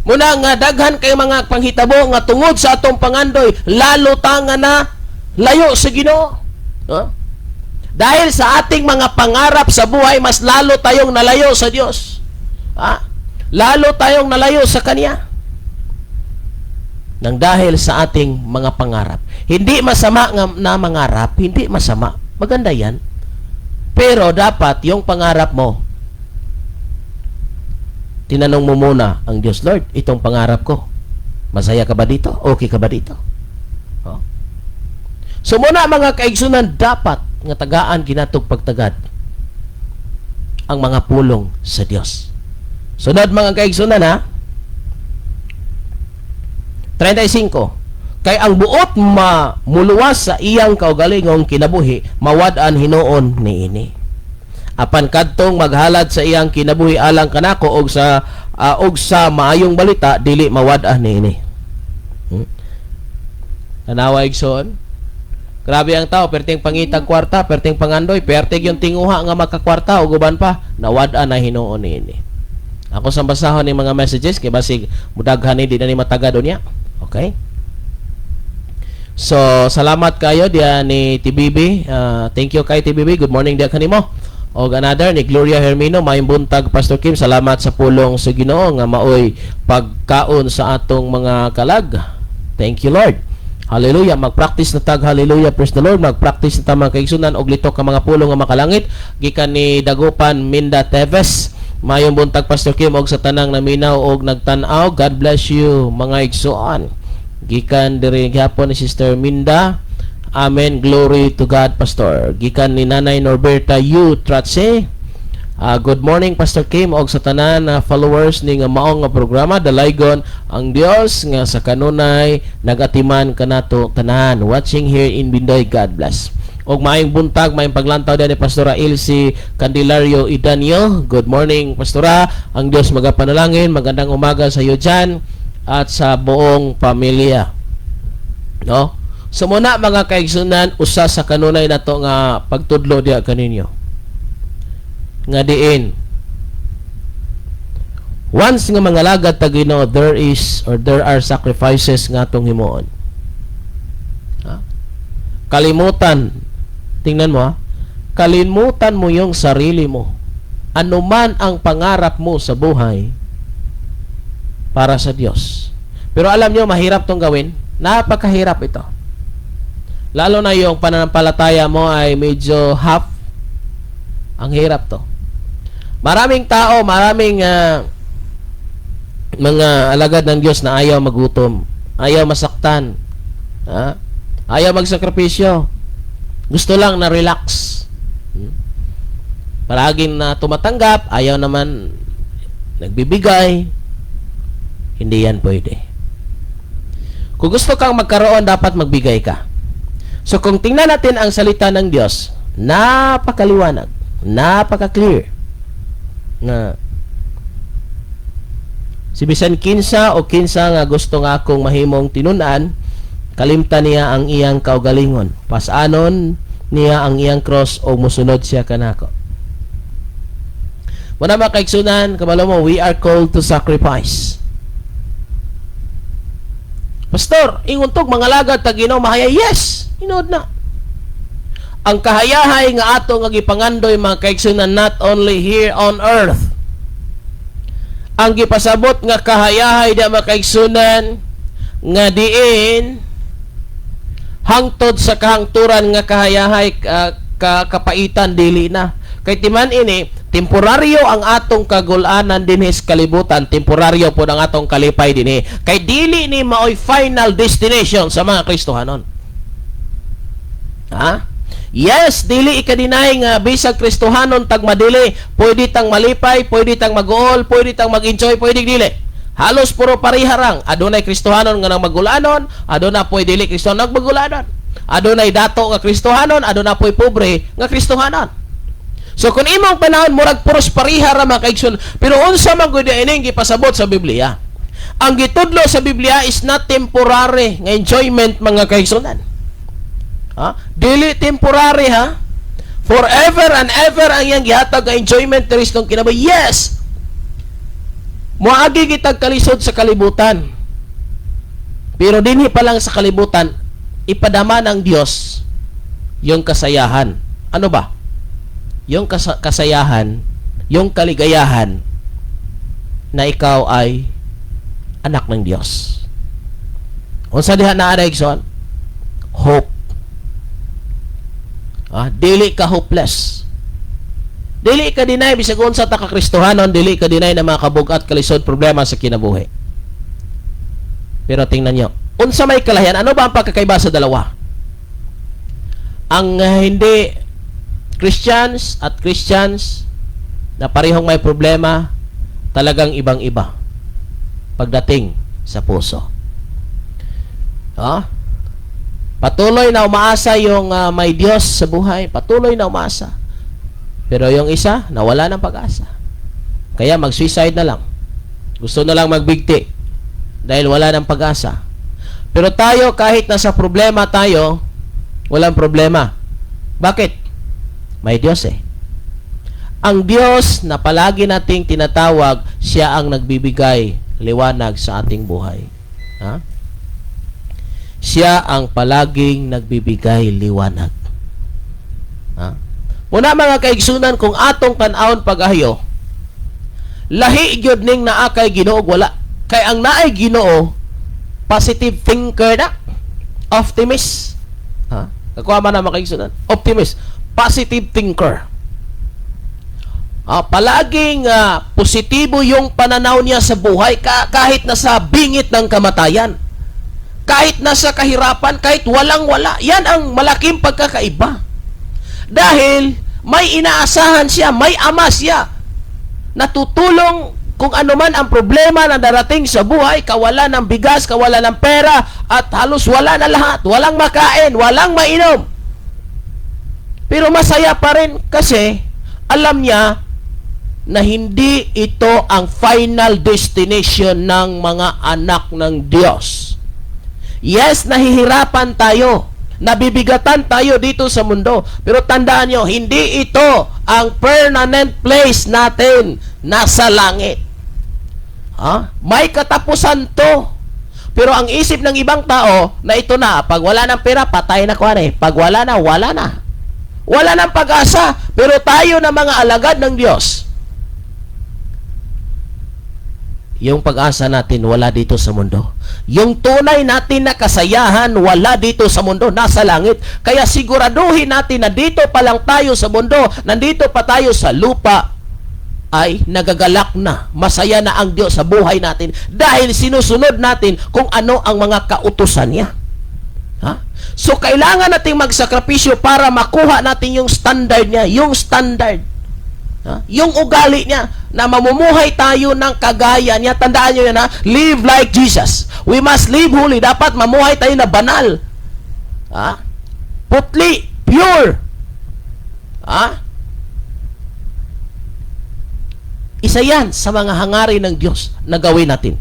Muna nga daghan kay mga panghitabo nga tungod sa atong pangandoy, lalo ta nga na layo sa Ginoo. Ha? Dahil sa ating mga pangarap sa buhay, mas lalo tayong nalayo sa Dios. Ha? Lalo tayong nalayo sa Kanya. Nang dahil sa ating mga pangarap. Hindi masama nga na mangarap, hindi masama. Maganda yan. Pero dapat yung pangarap mo, tinanong mo muna ang Diyos, "Lord, itong pangarap ko, masaya ka ba dito? Okay ka ba dito?" Oh. So muna, mga kaigsunan, dapat nga tagaan ginatog pagtagad ang mga pulong sa Diyos. Sunod, mga kaigsunan, ha? 35. Kay ang buot mamuluwas sa iyang kaugalingong kinabuhi, mawad-an hinuon niini. Apan kadtong maghalad sa iyang kinabuhi alang kanako og sa maayong balita, dili mawad-an niini. Tanawa, igsoon. Grabe ang tao, perting pangitag kwarta, perting pangandoy, perting yung tinguha nga makakwarta ug uban pa, nawad-an na hinuon niini. Ako sa basahon ni mga messages kay basig mudaghan ni, di na ni matagad unya. Okay? So, salamat kayo diya ni TBB. Thank you kay TBB. Good morning diya kanimo. Og another ni Gloria Hermino, maayong buntag, Pastor Kim. Salamat sa pulong sa Ginoo nga maoy pagkaon sa atong mga kalag. Thank you, Lord. Hallelujah. Magpractice na tag hallelujah. Praise the Lord. Magpractice na ta, mga kaigsunan, og litok ka mga pulong nga makalangit. Gikan ni Dagupan Minda Teves. Maayong buntag, Pastor Kim, og sa tanang naminaw og nagtan-aw. God bless you, mga igsoon. Gikan diri gihapon ni Sister Minda. Amen. Glory to God, Pastor. Gikan ni Nanay Norberta U. Tratse. Good morning, Pastor Kim, og sa tanan na followers ni nga maong nga programa. Dalaygon ang Dios nga sa kanunay nagatiman kanato tanan. Watching here in Bindoy. God bless. Og maayong buntag, maayong paglantaw din ni Pastora Ilse Candelario Idanio. Good morning, Pastora. Ang Dios magapanalangin. Magandang umaga sa iyo dyan at sa buong pamilya. No? So muna, mga kaigsunan, usa sa kanunay nato nga pagtudlo diya kaninyo. Nga diin once nga mga lagad ta Ginoo, there is or there are sacrifices nga atong himuon. Ha? Kalimutan, tingnan mo ha, kalimutan mo yung sarili mo. Ano man ang pangarap mo sa buhay para sa Diyos. Pero alam nyo, mahirap tong gawin. Napakahirap ito. Lalo na yung pananampalataya mo ay medyo half. Ang hirap to. Maraming tao, maraming mga alagad ng Diyos na ayaw magutom, ayaw masaktan, ha? Ayaw magsakripisyo. Gusto lang na relax. Palaging na tumatanggap, ayaw naman nagbibigay. Hindi yan pwede. Kung gusto kang magkaroon, dapat magbigay ka. So kung tingnan natin ang salita ng Diyos, napakaliwanag, napaka-clear na si bisan kinsa o kinsa nga gusto nga akong mahimong tinunan, kalimtan niya ang iyang kaugalingon. Pasanon niya ang iyang cross o musunod siya kanako. Muna, mga kaigsunan, kabalo mo, we are called to sacrifice. Pastor, ingon tog mga lagad ta Ginoo mahayay. Yes, hinood na. Ang kahayahay nga ato nga gipangandoy, mga kaigsunan, not only here on earth. Ang gipasabot nga kahayahay da, mga kaigsunan, nga diin Hangtod sa kahangturan nga kahayahay kapaitan, dili na. Kay timan ini, temporaryo ang atong kagulanan dinhi sa kalibutan, temporaryo po ang atong kalipay dinhi. Kay dili ni maoy final destination sa mga Kristohanon. Ha? Yes, dili ika-deny nga bisag Kristohanon tag madili, pwede tang malipay, pwede tang mag-uol, pwede tang mag-enjoy, pwede dili. Halos puro pariharang. Adunay Kristohanon nga nang magulanon, aduna po'y dili Kristohanon nagmagulanon. Adunay dato nga Kristohanon, aduna po'y pobre nga Kristohanon. So kung imong panahon, murag puros pariha ra, mga kaigsoon, pero unsa man gud ining gipasabot sa Biblia? Ang gitudlo sa Biblia is not temporary nga enjoyment, mga kaigsunan. Ha? Dili temporary, ha? Forever and ever ang iyang gihatag nga enjoyment diri sa kinabuhi. Yes. Moagi kitag kalisod sa kalibutan. Pero dinhi pa lang sa kalibutan, ipadama ng Dios yung kasayahan. Ano ba? Yung kasayahan, yung kaligayahan na ikaw ay anak ng Dios. Unsa diha naa, igsoon? Hope. Ah, dili ka hopeless. Dili ka deny bisag unsa ta ka Kristohanon, dili ka deny na mga kabugat, kalisod, problema sa kinabuhi. Pero tingnan nyo, unsa may kalahian, ano ba ang pagkakaiba sa dalawa? Ang hindi Christians at Christians na parehong may problema, talagang ibang-iba pagdating sa puso. Ha? Patuloy na umaasa yung may Diyos sa buhay, patuloy na umaasa. Pero yung isa, nawala ng pag-asa. Kaya mag-suicide na lang. Gusto na lang magbigti dahil wala ng pag-asa. Pero tayo, kahit nasa problema tayo, walang problema. Bakit? May Diyos eh. Ang Diyos na palagi nating tinatawag, siya ang nagbibigay liwanag sa ating buhay. Ha? Siya ang palaging nagbibigay liwanag. Ha? Muna, mga kaigsunan, kung atong tan-awon pag-ayo, lahi gyud ning naa kay Ginoo, wala. Kay ang naay Ginoo, positive thinker na, optimist. Ha? Nakuha man na, mga kaigsunan. Optimist, positive thinker. Ah, palaging positibo yung pananaw niya sa buhay kahit nasa bingit ng kamatayan. Kahit nasa kahirapan, kahit walang-wala. Yan ang malaking pagkakaiba. Dahil may inaasahan siya, may ama siya. Natutulong kung ano man ang problema na darating sa buhay, kawalan ng bigas, kawalan ng pera, at halos wala na lahat. Walang makain, walang mainom. Pero masaya pa rin kasi alam niya na hindi ito ang final destination ng mga anak ng Diyos. Yes, nahihirapan tayo. Nabibigatan tayo dito sa mundo. Pero tandaan nyo, hindi ito ang permanent place natin, nasa langit. Ha? May katapusan to. Pero ang isip ng ibang tao na ito na, pag wala ng pera, patay na ko eh. Pag wala na, wala na. Wala nang pag-asa. Pero tayo na mga alagad ng Diyos, yung pag-asa natin, wala dito sa mundo. Yung tunay natin na kasayahan, wala dito sa mundo, nasa langit. Kaya siguraduhin natin na dito pa lang tayo sa mundo, nandito pa tayo sa lupa, ay nagagalak na, masaya na ang Diyos sa buhay natin dahil sinusunod natin kung ano ang mga kautusan niya. Ha? So kailangan nating magsakripisyo para makuha natin yung standard niya, yung standard. Ha? Yung ugali niya na mamumuhay tayo ng kagaya niya. Tandaan niyo yan, ha? Live like Jesus. We must live holy. Dapat mamuhay tayo na banal. Ha? Putli, pure. Ha? Isa yan sa mga hangarin ng Diyos na gawin natin.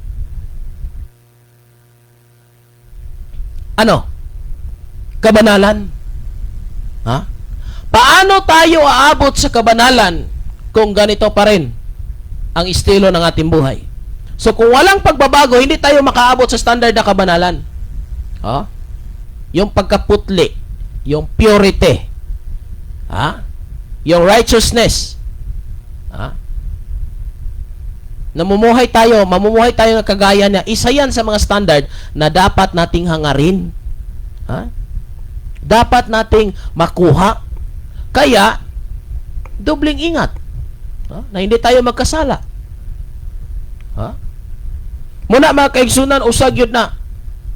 Ano? Kabanalan. Ha? Paano tayo aabot sa kabanalan kung ganito pa rin ang estilo ng ating buhay? So kung walang pagbabago, hindi tayo makaabot sa standard na kabanalan. Ha? Yung pagkaputli, yung purity, ha? Yung righteousness. Ha? Namumuhay tayo, mamumuhay tayo ng kagaya niya. Isa yan sa mga standard na dapat nating hangarin. Ha? Dapat nating makuha. Kaya dobling ingat, ha? Na hindi tayo magkasala. Ha? Muna, mga kaigsunan, usag yun na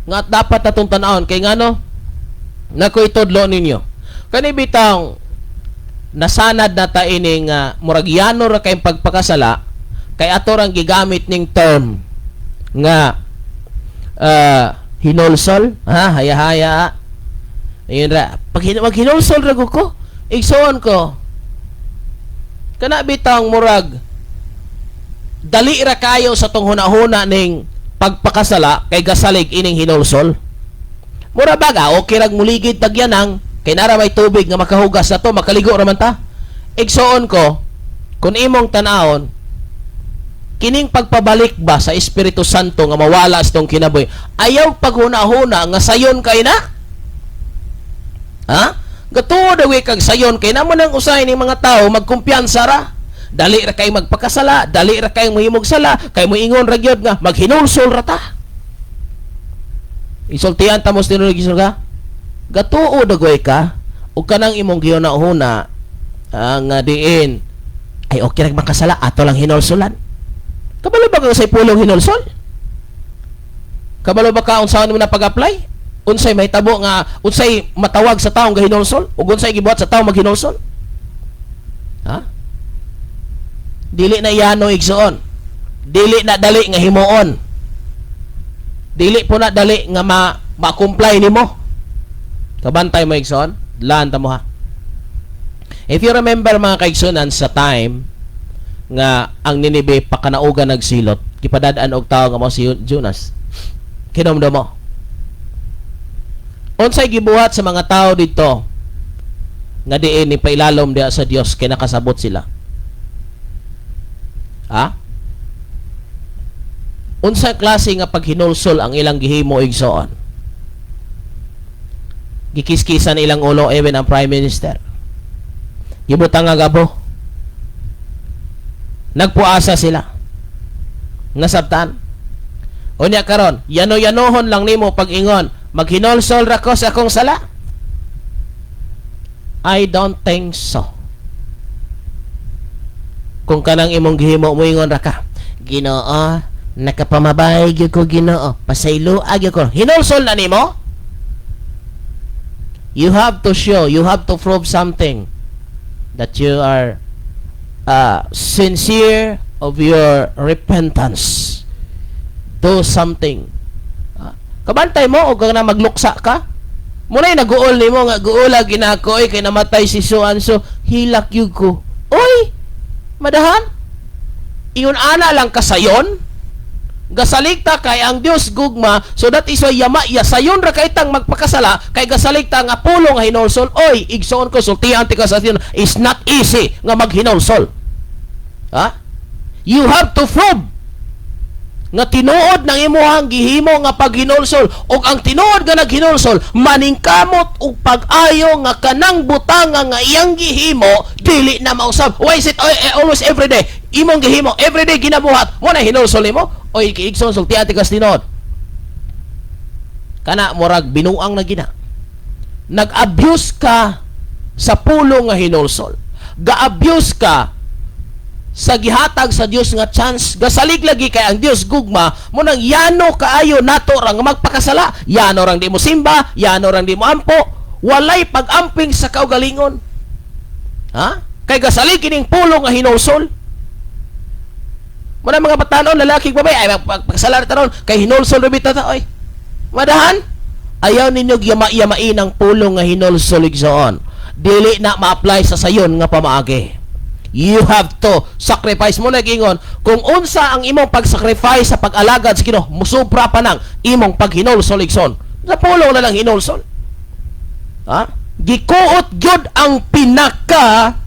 nga dapat natong tan-awon kay ngano nako itudlo ninyo kani bitang nasanad na ta ining murag yano ra kay pagpakasala, kay ato rang gigamit ning term nga hinulsol, ha, haya-haya. Ayun ra pag maghinulsol ra ko, igsoon ko, kana bitang murag dali ra kayo sa tong hunahuna ning pagpakasala kay gasalig ining hinulsol. Mura baga okay rag muligid tagyanang kay nara may tubig nga makahugas na to, makaligo ra man ta. Igsoon ko, kung imong tan-awon kining pagpabalik ba sa Espiritu Santo nga mawala sa tong kinabuhi, ayaw paghuna-huna nga sayon kay na, ha. Gatuo daw kag sayon kay na mo nang usahay ning mga tao magkumpiyansa ra, dali ra kay magpakasala, dali ra kay mohimog sala, kay moingon ra gyud nga maghinulsol ra ta. Isultian ta mo sa tinuod ka, gatuo dagoy ka ug kanang imong gihuna-huna nga diin ay okay ra makasala, ato lang hinulsulan. Kabalo ba ka sa pulong hinulsol? Kabalo ba ka unsaon mo na pag-apply, unsay mahitabo nga unsay matawag sa taong gahinulsol ug unsay gibuhat sa taong maghinulsol, ha? Dili na yano, igsoon. Dili na dali nga himuon. Dili po na dali nga ma ma-comply nimo. Kabantay mo, igsoon. Laan ta mo, ha. If you remember, mga kaigsunan, sa time nga ang Ninibe pakanaugan nagsilot, gipadad-an og tawo nga mo si Jonas. Kinomdom mo. Unsay gibuhat sa mga tao dito nga diin ni pailalom diha sa Dios kay nakasabot sila? Ha? Unsa klase nga paghinulsol ang ilang gihimo, igsoon? Gikiskisan ilang ulo, even ang prime minister. Gibutang nga gabo. Nagpuasa sila. Nasabtan. Unya karon, yano-yanohon lang nimo pag-ingon, "Maghinulsol ra ko sa akong sala." I don't think so. Kung kanang imong gihimo, moingon ra ka, "Ginoo, nakapamabay gyud ko, Ginoo. Pasayloa gyud ko." Hinulsol na nimo? You have to show, you have to prove something that you are sincere of your repentance. Do something. Ah, kabantay mo o na magluksa ka? Muna'y naguol nimo nga guola ginako oy kay namatay si so and so, hilak yun ko. Oy, madahan? Iyon ana lang kasayon? Gasaligta kay ang Dios gugma, so that is why yama ya sayon ra kay tang magpakasala kay gasaligta nga pulong nga hinulsol. Oy, igsoon ko, sultian ti ka sa Dios, is not easy nga maghinulsol. Ha? You have to prove nga tinuod ng imuhang gihimo nga paghinulsol, ug ang tinuod nga naghinulsol maningkamot og pag-ayo nga kanang butanga nga iyang gihimo dili na mausab. Why is it always every day imong gihimo, every day ginabuhat mo na hinulsol nimo? Oy, igsoon, sultian ti kas tinuod, kana murag binuang na gina. Nag-abuse ka sa pulong nga hinulsol, ga-abuse ka sa gihatag sa Dios nga chance. Gasalig lagi kay ang Dios gugma mo nang yano kaayo nato ra nga magpakasala, yano rang di mo simba, yano rang di mo ampo, walay pag-amping sa kaugalingon, ha, kay gasalig kining pulong nga hinulsol mo na. Mga batanon, lalaki, babae, ay magpakasala taron kay hinulsol ra bitaw ta. Oy, madahan, ayaw ninyo yama-yamain ang pulong nga hinulsol, igsoon. Dili na ma-apply sa sayon nga pamaagi. You have to sacrifice mo. Nagingon, kung unsa ang imong pag-sacrifice sa pag-alagad sa Ginoo, musubra pa nang imong paghinulsol, igsoon. Sa pulong na lang hinulsol. Ha? Gikuot gyud ang pinaka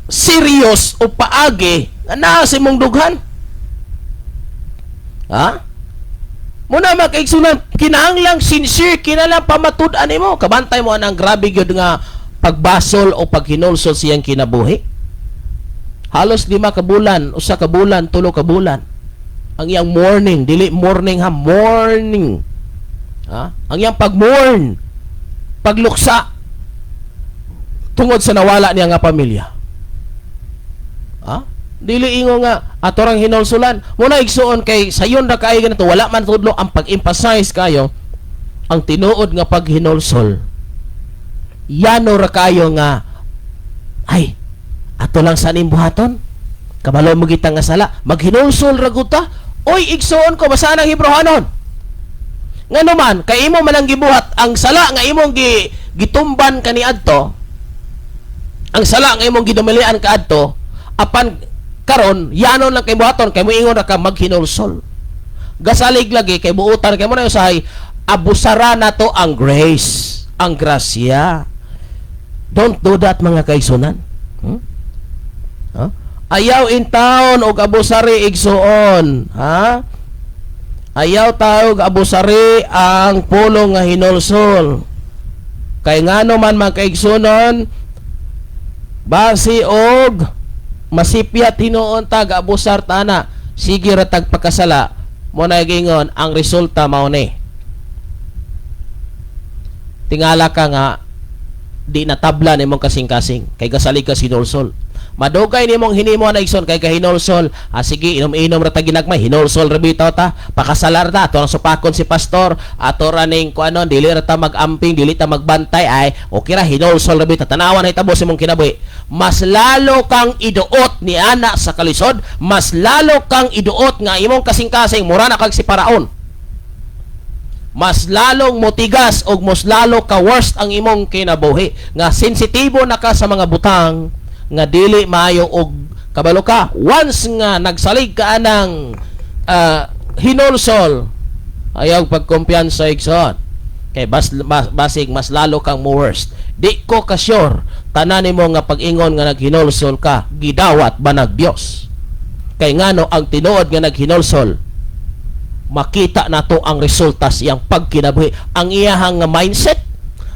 serious o paagi nga naa sa imong dughan. Ha? Muna, mga kaigsunan, kinahanglang sincere, kinahanglang pamatud-an nimo. Kabantay mo anang grabe gyud nga pagbasol o paghinulsol siyang kinabuhi. Halos 5 ka bulan, 1 ka bulan, 3 ka bulan. Ang iyang mourning, dili morning ha, mourning. Ha? Ang iyang pag-mourn. Pagluksa tungod sa nawala niya nga pamilya. Ha? Dili ingo nga atorang hinulsulan. Muna, igsuon, kay sayon ra kaayo ganito, wala man tudlo ang pag-emphasize kayo ang tinuod nga paghinulsol. Yano ra kayo nga, ay, ato lang sa ning buhaton. Kabalo mo kita nga sala, maghinulsol ra gud ta. Oy, igsuon ko, basahan ang Hebreohanon. Ngano man kay imo man ang gibuhat ang sala nga imong gitumban kaniadto, ang sala nga imong gidumilian kaadto, apan karon yanon lang kay buhaton kay moingon ra ka maghinulsol. Gasalig lagi kay buutan kay mo na usahay abusara nato ang grace, ang grasya. Don't do that, mga kaigsunan. Huh? Ayaw in town og abusari, igsuon, ha? Ayaw tao og abusari ang pulong nga hinulsol. Kay ngano man, mga kaigsunon, basi og masipyat hinuon ta, gaabusar ta na, sige ra tag pagkasala mo na gingon ang resulta mao ni. Tingala ka nga di natabla nimong kasing-kasing kay gasalig ka sinulsol. Madugay nimong hinimo na, igsoon, kay kahinulsol. Ah, sige, inom-inom ra ta ginagmay, hinulsol ra bitaw ta, pakasalar ta, ato ang supakon si pastor, ato ra ning kuanon, dili ra ta mag-amping, dili ta magbantay, ay okay ra, hinulsol ra bitaw. Tanawan na hitabo sa imong kinabuhi. Mas lalo kang iduot ni ana sa kalisod, mas lalo kang iduot nga imong kasing-kasing mura na kag si Paraon, mas lalong motigas og mas lalo ka worst ang imong kinabuhi nga sensitibo na ka sa mga butang nga dili maayo. Og kabalo ka, once nga nagsalig ka anang hinulsol, ayaw pagkumpiyansa, igsoon, kay basig mas lalo kang mo worst. Di ko ka sure tanan nimo nga pag-ingon nga naghinulsol ka gidawat ba nag Dios. Kay ngano, ang tinuod nga naghinulsol, makita nato ang resulta sa iyang pagkinabuhi, ang iyahang nga mindset,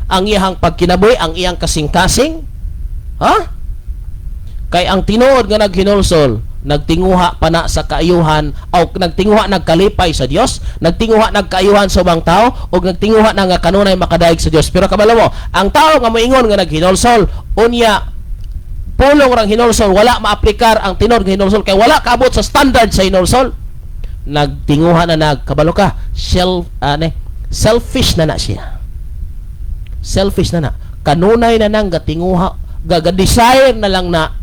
ang iyahang pagkinabuhi, ang iyang kasing-kasing, ha? Kay ang tinuod nga naghinulsol, nagtinguha pa na sa kaayuhan o nagtinguha nagkalipay sa Dios, nagtinguha nagkaayuhan sa ubang tao o nagtinguha na nga kanunay makadaig sa Dios. Pero kabalo mo, ang tao nga moingon nga naghinulsol, unya pulong rang hinulsol, wala maaplikar ang tinuod nga hinulsol kay wala kaabot sa standard sa hinulsol, nagtinguha na nagkabalo ka, selfish na na siya. Selfish na na, kanunay na nang gatinguha, gaga-desire na lang na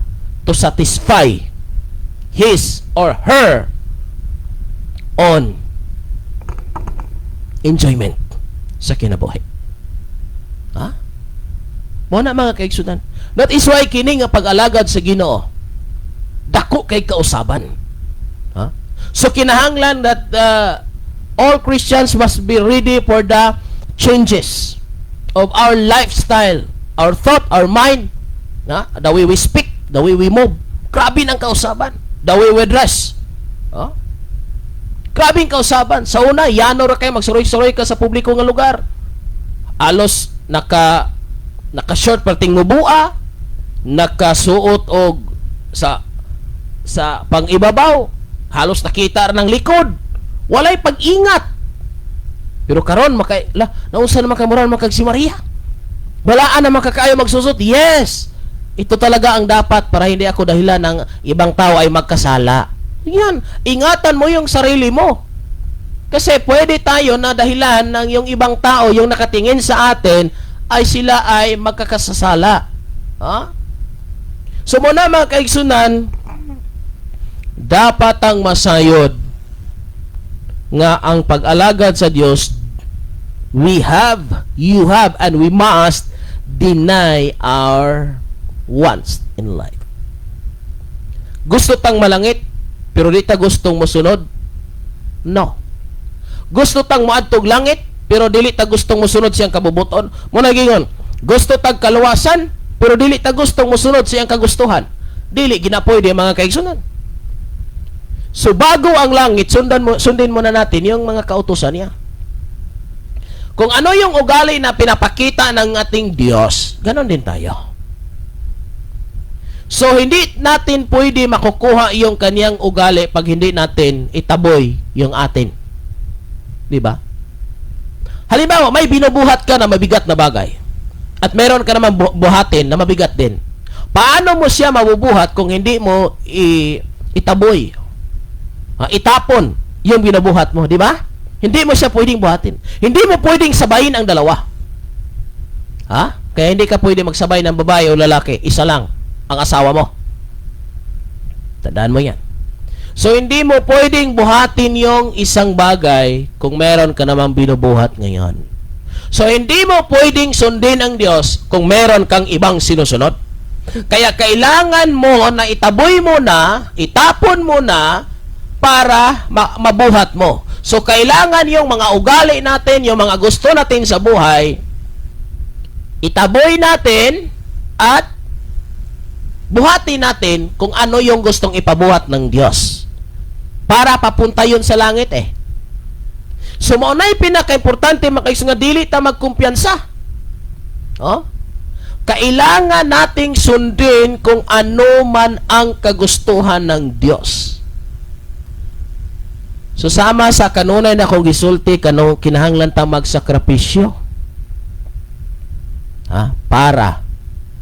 to satisfy his or her own enjoyment sa kinabuhi, ha? Mo na, mga kaigsunan. That is why kini nga pag-alagad sa Ginoo dako kay kausaban, ha? So kinahanglan that all Christians must be ready for the changes of our lifestyle, our thought, our mind, na the way we speak, the way we move. Grabe ng kausaban. The way we dress. Oh? Grabe ang kausaban. Sa una, yano ra kayo magsuroy-suroy ka sa publiko nga lugar. Alos naka short perting mubua, nakasuot og sa pangibabaw, halos nakita ra ng likod. Walay pag-ingat. Pero karon maka la naunsa naman kay moral makag si Maria. Balaan na makakaayo magsusot. Yes. Ito talaga ang dapat para hindi ako dahilan ng ibang tao ay magkasala. Yan, ingatan mo yung sarili mo. Kasi pwede tayo na dahilan ng yung ibang tao, yung nakatingin sa atin, ay sila ay magkakasasala. Ha? So muna, mga kaigsunan, dapat ang masayod nga ang pag-alagad sa Dios, we have, you have, and we must deny our wants in life. Gusto tang malangit, pero di ta gustong mosunod? No. Gusto tang moadtog langit, pero dili ta gustong mosunod siyang kabubuton. Mo na gingon, gusto tag kaluwasan, pero dili ta gustong mosunod siyang kagustuhan. Dili ginapoy di, mga kaigsunan. So bago ang langit, sundin mo na natin yung mga kautusan niya. Kung ano yung ugali na pinapakita ng ating Diyos, ganon din tayo. So hindi natin pwede makukuha yung kaniyang ugali pag hindi natin itaboy yung atin. Di ba? Halimbawa, may binubuhat ka na mabigat na bagay. At meron ka naman buhatin na mabigat din. Paano mo siya mabubuhat kung hindi mo itaboy? Ah, itapon yung binubuhat mo, di ba? Hindi mo siya pwedeng buhatin. Hindi mo pwedeng sabayin ang dalawa. Ha? Kaya hindi ka pwede magsabay ng babae o lalaki. Isa lang ang asawa mo. Tandaan mo yan. So, hindi mo pwedeng buhatin yung isang bagay kung meron ka namang binubuhat ngayon. So, hindi mo pwedeng sundin ang Diyos kung meron kang ibang sinusunod. Kaya kailangan mo na itaboy mo na, itapon mo na, para mabuhat mo. So, kailangan yung mga ugali natin, yung mga gusto natin sa buhay, itaboy natin at buhatin natin kung ano yung gustong ipabuhat ng Diyos. Para papunta yun sa langit eh. So, mao na'y pinaka-importante, mga nga dili ta magkumpiyansa. Oh? Kailangan nating sundin kung ano man ang kagustuhan ng Diyos. So sama sa kanunay na kong gisulti kano kinahanglan ta magsakripisyo, ha, para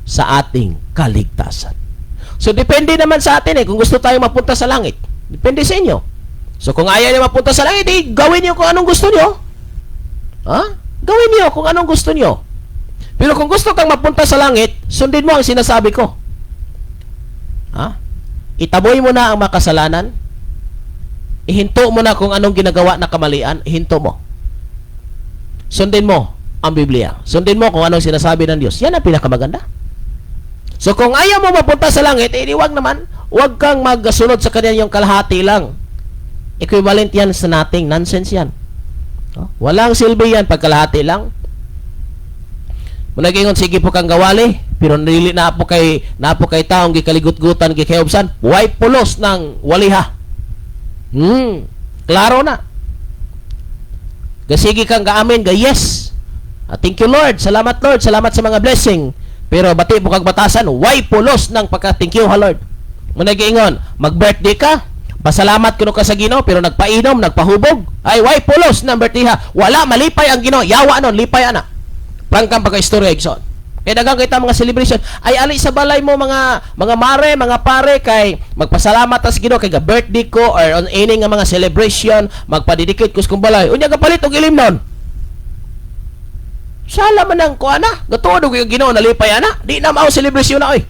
sa ating kaligtasan. So depende naman sa atin eh kung gusto tayo mapunta sa langit. Depende sa inyo. So kung ayaw niyo mapunta sa langit, eh, gawin niyo kung anong gusto niyo. Ha? Gawin niyo kung anong gusto niyo. Pero kung gusto kang mapunta sa langit, sundin mo ang sinasabi ko. Ha? Itaboy mo na ang makasalanan. Ihinto mo na kung anong ginagawa na kamalian, ihinto mo. Sundin mo ang Biblia. Sundin mo kung anong sinasabi ng Diyos. Yan ang pinakamaganda. So kung ayaw mo mapunta sa langit, eh di wag naman. Wag kang magsunod sa kanya yung kalahati lang. Equivalent yan sa nothing. Nonsense yan. Oh, walang silbi yan pag kalahati lang. Muna sige po kang gawali, pero dili na po kay taong gikaligut-gutan, gikayobsan, way pulos ng waliha. Klaro na. Gasige kang gaamin, ga yes. Ah, thank you, Lord. Salamat, Lord. Salamat sa mga blessing. Pero bati mo kag batasan, way pulos ng pagka thank you ha Lord. Muna giingon, mag-birthday ka, pasalamat kuno ka sa Ginoo, pero nagpainom, nagpahubog. Ay, way pulos ng birthday ha. Wala malipay ang Ginoo. Yawa nun, lipay ana. Prangkang pagka-istorya, igsoon. Kaya daghang kita mga celebration ay ali sa balay mo, mga mare, mga pare, kay magpasalamat tas Ginoo kay ga birthday ko or on any nga mga celebration, magpadedicate ko sa kong balay. Unya kapalit og ilimnon. Sala man ang kuana, gatuod og yung Ginoo nalipay ana. Di na mao celebration na oy.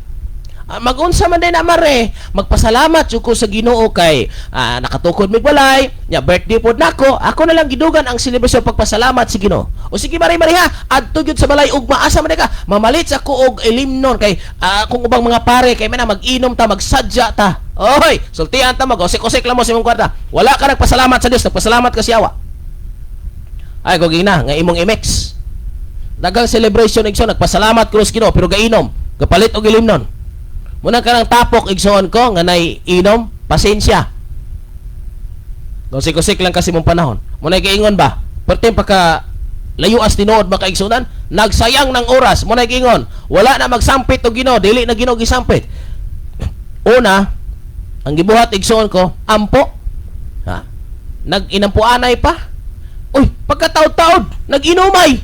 Ah, magunsa man din na mare, magpasalamat jud ko sa Ginoo kay nakatukod mig balay, nya birthday pod nako, ako na lang gidugan ang celebration pagpasalamat sa Ginoo. O sige mare mare ha, adto gyud sa balay ugma, asa man ka, mamalit sa ko og ilimnon kay kung ubang mga pare kay man mag-inom ta, magsadya ta. Oy, sultian ta, mag-osik-osik lang mo sa imong kwarta. Wala ka nagpasalamat sa Dios, nagpasalamat ka sa yawa. Ay, kung gina, nga imong MX. Daghang celebration, igsoon, nagpasalamat ko sa Ginoo pero gainom, kapalit og ilimnon. Muna ka ng tapok, igsoon ko nga nay inom, pasensya. Kusik-kusik lang kasi mong panahon. Muna giingon ba? Perti pagka layuas tinuod makaigsunan, nagsayang ng oras. Muna giingon, wala na magsampit og Ginoo, dili na Ginoo gisampit. Una, ang gibuhat, igsoon ko, ampo. Ha? Nag-inampuanay pa. Uy, pagkataod-taod, nag-inumay.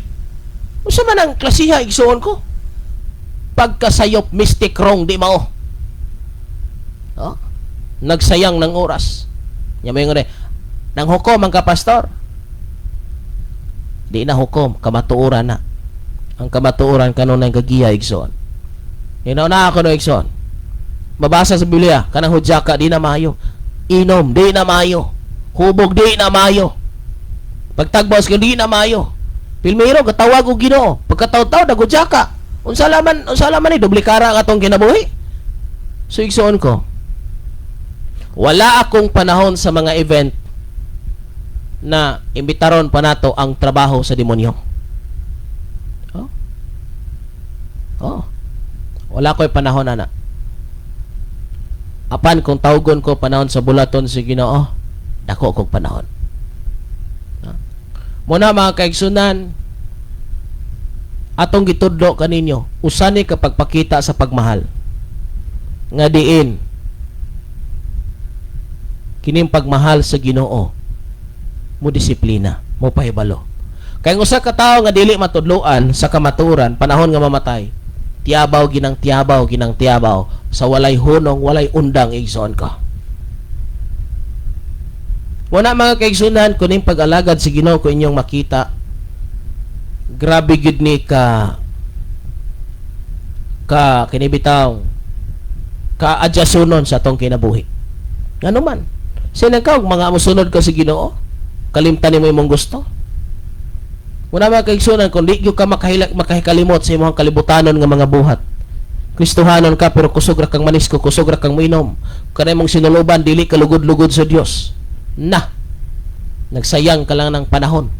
Unsa man ang klasiha, igsoon ko? Pagkasayop, mystic wrong, di mao. Oh? Nagsayang ng oras. Nya may ngone, nang hukom ang kapastor. Di na hukom, kamatuoran na. Ang kamatuoran kanunay gagiya, igsoon. Hinaw na ako no, igsoon. Mabasa sa Biblia, kanang hudyaka di na maayo. Inom, di na maayo. Hubog, di na maayo. Pagtagbaos ka, di na maayo. Pilmero, katawag og Ginoo. Pagkataw-taw, nagudyaka. Unsa laman ni doble kara ang atong kinabuhi. So igsoon ko, wala akong panahon sa mga event na imbitaron pa nato ang trabaho sa demonyo. Oh. Oh. Wala ko'y panahon ana. Apan kung tawgon ko panahon sa bulaton si Ginoo, dako kog panahon. Ha? Muna mga kaigsunan, atong gitudlo kaninyo, usani ka pagpakita sa pagmahal. Nga diin kining pagmahal sa Ginoo mo disiplina, mo pahibalo. Kay ang usa ka tawo nga dili matudloan sa kamatuoran, panahon nga mamatay, tiyabaw ginang tiyabaw ginang tiyabaw sa walay hunong, walay undang, igsoon ko. Wala, mga kaigsunan, kuning pag-alagad sa Ginoo ko inyong makita. Grabe gid ni ka ka kinibitaw ka adjasunon sa atong kinabuhi. Ngano man? Sinang ka mga musunod ka sa Ginoo, kalimtan nimo imong gusto. Muna, mga kaigsunan, kung di gyud ka makahilak makahikalimot sa imong kalibutanon nga mga buhat. Kristohanon ka pero kusog ra kang manisko, kusog ra kang minom. Kanay mong sinuluban dili ka lugod-lugod sa Dios. Na. Nagsayang ka lang ng panahon.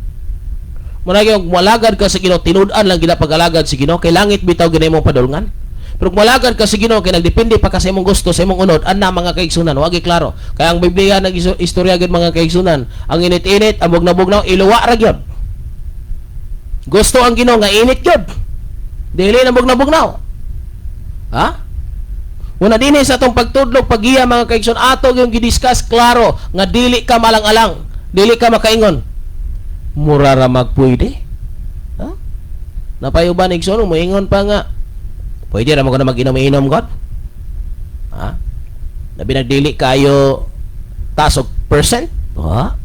Muna gyud malagad ka sa Ginoo, tinud-an lang gila pag-alagad sa Ginoo, kay langit bitaw ginay mong padulngan. Pero kung malagad ka sa Ginoo kay nagdepende pa ka sa imong gusto, sa imong unod, anna, mga kaigsunan, wagi klaro. Kaya ang Biblia nag istorya gyud, mga kaigsunan, ang init-init, ang bugnaw-bugnaw, iluwa ra gyud. Gusto ang Ginoo nga init gyud. Dili na bugnaw-bugnaw. Ha? Una dinhi sa atong pagtudlo, paggiya, mga kaigsoon, ato yung gidiscuss klaro nga dili ka malang-alang, dili ka makaingon. Mura ra magpwede. Ha? Napayuban, igsoon, moingon pa nga pwede ra mo na mag-inom-inom god. Ha? Labi nagdili kayo tasog percent. Ha?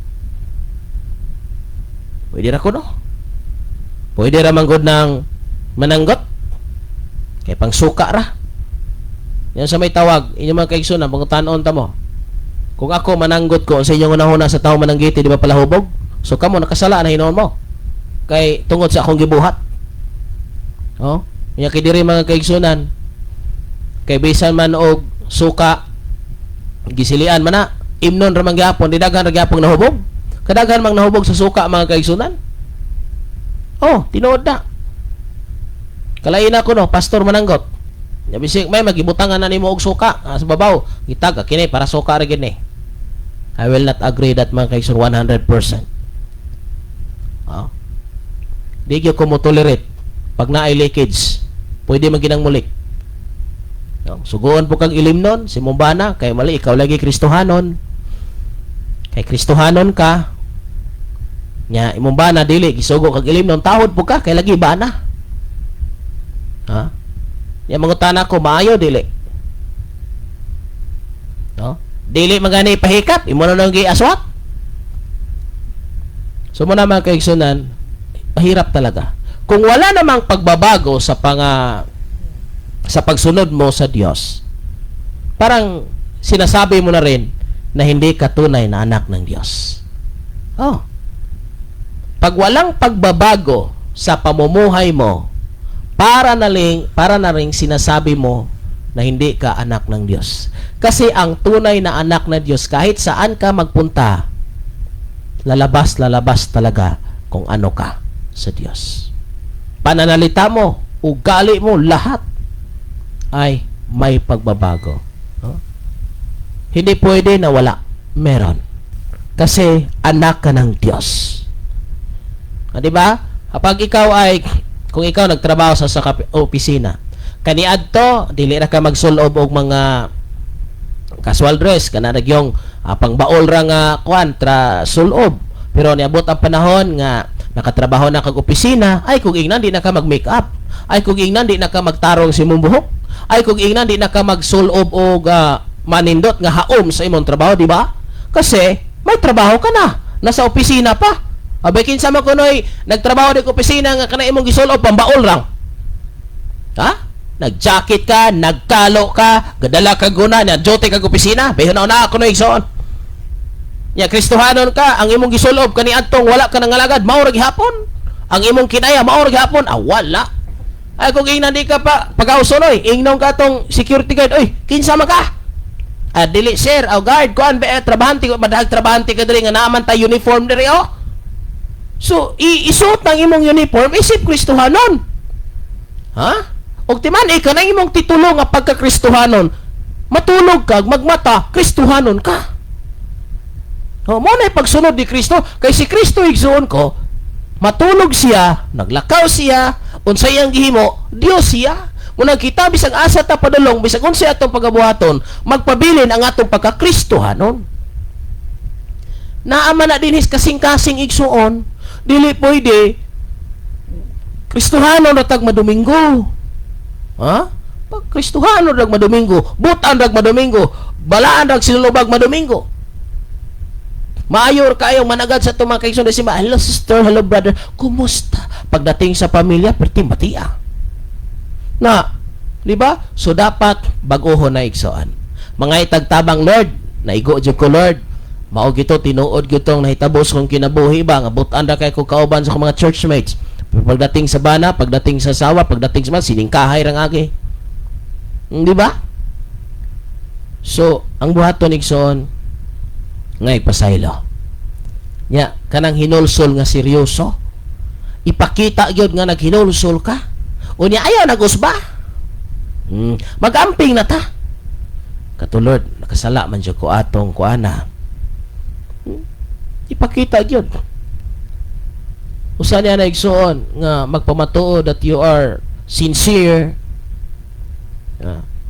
Pwede ra ko, no? Pwede ra man gud ng mananggot. Kay pang suka ra. Yan sa may tawag, inyo mga kaigsoon, pangutanon ta mo. Kung ako mananggot ko sa inyong unahuna sa tao mananggiti, di ba palahubog? So kamo nakasala na hinuon mo. Kay tungod sa akong gibuhat. Oh, nya kay diri, mga kaigsunan, kay bisan man og suka gisilian man na imnon ra man gyapon, di daghan ra gyapon nahubog. Kadaghan mang nahubog sa suka, mga kaigsunan. Oh, tinuod na. Kalain ako, no, pastor mananggot. Ya bisig may magibutangan na nimo og suka sa babaw. Gitag kini para suka ra gid ni. I will not agree that, mga kaigsoon, 100%. Oh. Di gyud ko mo tolerate pag naay leakage. Pwede man ginang mulik. No, suguon po kang ilimnon si Mumbana kay mali ikaw lagi Kristohanon. Kay Kristohanon ka. Nya imong bana dili gisugo kag ilimnon, tahod po ka kay lagi bana. Ha? Nya mangutana ko, maayo dili? No? Dili magani pahikap, imo na nang giaswat. So mo na, mga kaigsunan, mahirap talaga. Kung wala namang pagbabago sa pagsunod mo sa Diyos, parang sinasabi mo na rin na hindi ka tunay na anak ng Diyos. Oh. Pag walang pagbabago sa pamumuhay mo, para na ring sinasabi mo na hindi ka anak ng Diyos. Kasi ang tunay na anak ng Diyos, kahit saan ka magpunta, lalabas, lalabas talaga kung ano ka sa Diyos. Pananalita mo, ugali mo, lahat ay may pagbabago. No? Hindi pwede na wala. Meron. Kasi anak ka ng Diyos. Ah, di ba? Kapag ikaw ay, kung ikaw nagtrabaho sa opisina, kaniadto dili ra ka magsulob og mga casual dress kana nagyong pangbaol ra nga kuan tra sulob. Pero niabot ang panahon nga nakatrabaho na kag opisina, ay kung ingnan di na ka mag-makeup. Ay kung ingnan di na ka magtarong sa imong buhok. Ay kung ingnan di na ka magsulob og manindot nga haom sa imong trabaho, di ba? Kasi may trabaho ka na, nasa opisina pa. Abay kinsa man kunoy nagtrabaho di opisina nga kana imong gisulob pambaol lang. Ha? Nag-jacket ka, nagkalo ka, gadala ka guna, na duty kag opisina, behon na ako no, igsoon. Ya Kristohanon ka, ang imong gisulob kaniadtong wala ka nangalagad, mao ra gihapon. Ang imong kinaya mao ra gihapon, ah wala. Ay kung ingnan di ka pa pagausonoy, ingnon ka tong security guard, oy, kinsa man ka? Ah, dili sir, aw guard, kuan ba eh, trabahante ko, madahag trabahante ka diri nga naaman tay uniform diri oh. So, isuot ng imong uniform isip Kristohanon. Ha? Og timan ka na imong titulo nga pagka-Kristohanon. Matulog ka, magmata, Kristohanon ka. Oh, mo na pagsunod ni Kristo kay si Kristo, igsuon ko, matulog siya, naglakaw siya, unsay iyang gihimo, Dios siya. Muna kita bisag asa ta padulong, bisag unsay atong pagabuhaton, magpabilin ang atong pagka-Kristohanon. Naa man na dinhis kasing-kasing, igsuon, dili pwede Kristohano na tag madomingo. Ha? Pag Kristohano rag madomingo, butan rag madomingo, balaan rag sinulubag madomingo. Maayor kayo managad sa tumang kaigsoon sa simba. "Hello, sister, hello, brother. Kumusta?" Pagdating sa pamilya, perti batia. Na, di ba? So dapat baguhon na, igsoon. Mga itagtabang, "Lord, naigo jud ko, Lord. Mao gito tinuod gitong nahitabo sa kong kinabuhi ba nga butan ra kay ko kauban sa akong mga churchmates. Pero pagdating sa bana, pagdating sa sawa, pagdating sa mga siningkahay rang agi." Di ba? So, ang buhaton, igsoon, nga ipasaylo. Nya, kanang hinulsol nga seryoso. Ipakita gyud nga naghinulsol ka. Unya ayaw nagusba. Magamping na ta. Katulad, nakasala man jud ko atong kuana. Ipakita gyud. Usa niya na, igsoon, nga magpamatuod that you are sincere,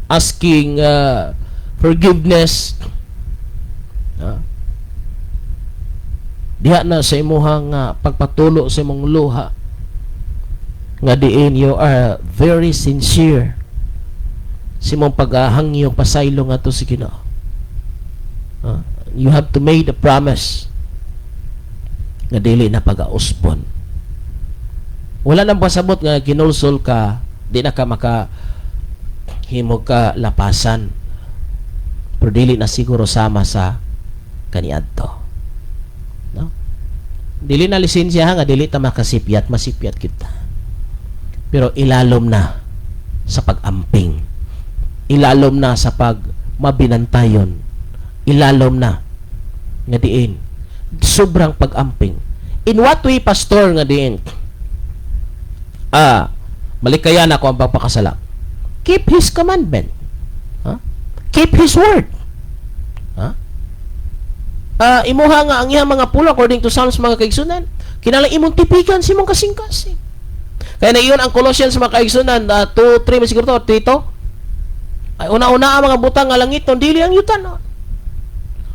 asking forgiveness. Diha na sa imuhang pagpatulo sa imong luha nga diin you are very sincere sa imong paghahangyo pasaylo ngadto sa Ginoo. You have to make the promise nga dili na pag-ausbon. Wala nang pasabot nga ginulsol ka, di na ka maka himo ka lapasan. Pero dili na siguro sama sa kaniadto. No? Dili na lisensya ha, nga dili ta makasipyat, masipyat kita. Pero ilalom na sa pag-amping. Ilalom na sa pag mabinantayon. Ilalom na nga diin. Sobrang pag-amping. "In what way, Pastor, nga diin? Malikayan ako ang pagpakasala." Keep His commandment. Huh? Keep His word. Huh? Imuha nga ang iyang mga pulong according to Psalms, mga kaigsunan. Kinahanglan imong tipikan sa imong kasing-kasing. Kaya na iyon ang Colossians, mga kaigsunan, 2, 3 siguro to, 3 to. Ay una-una ang mga butang nga langit, dili ang yuta. No?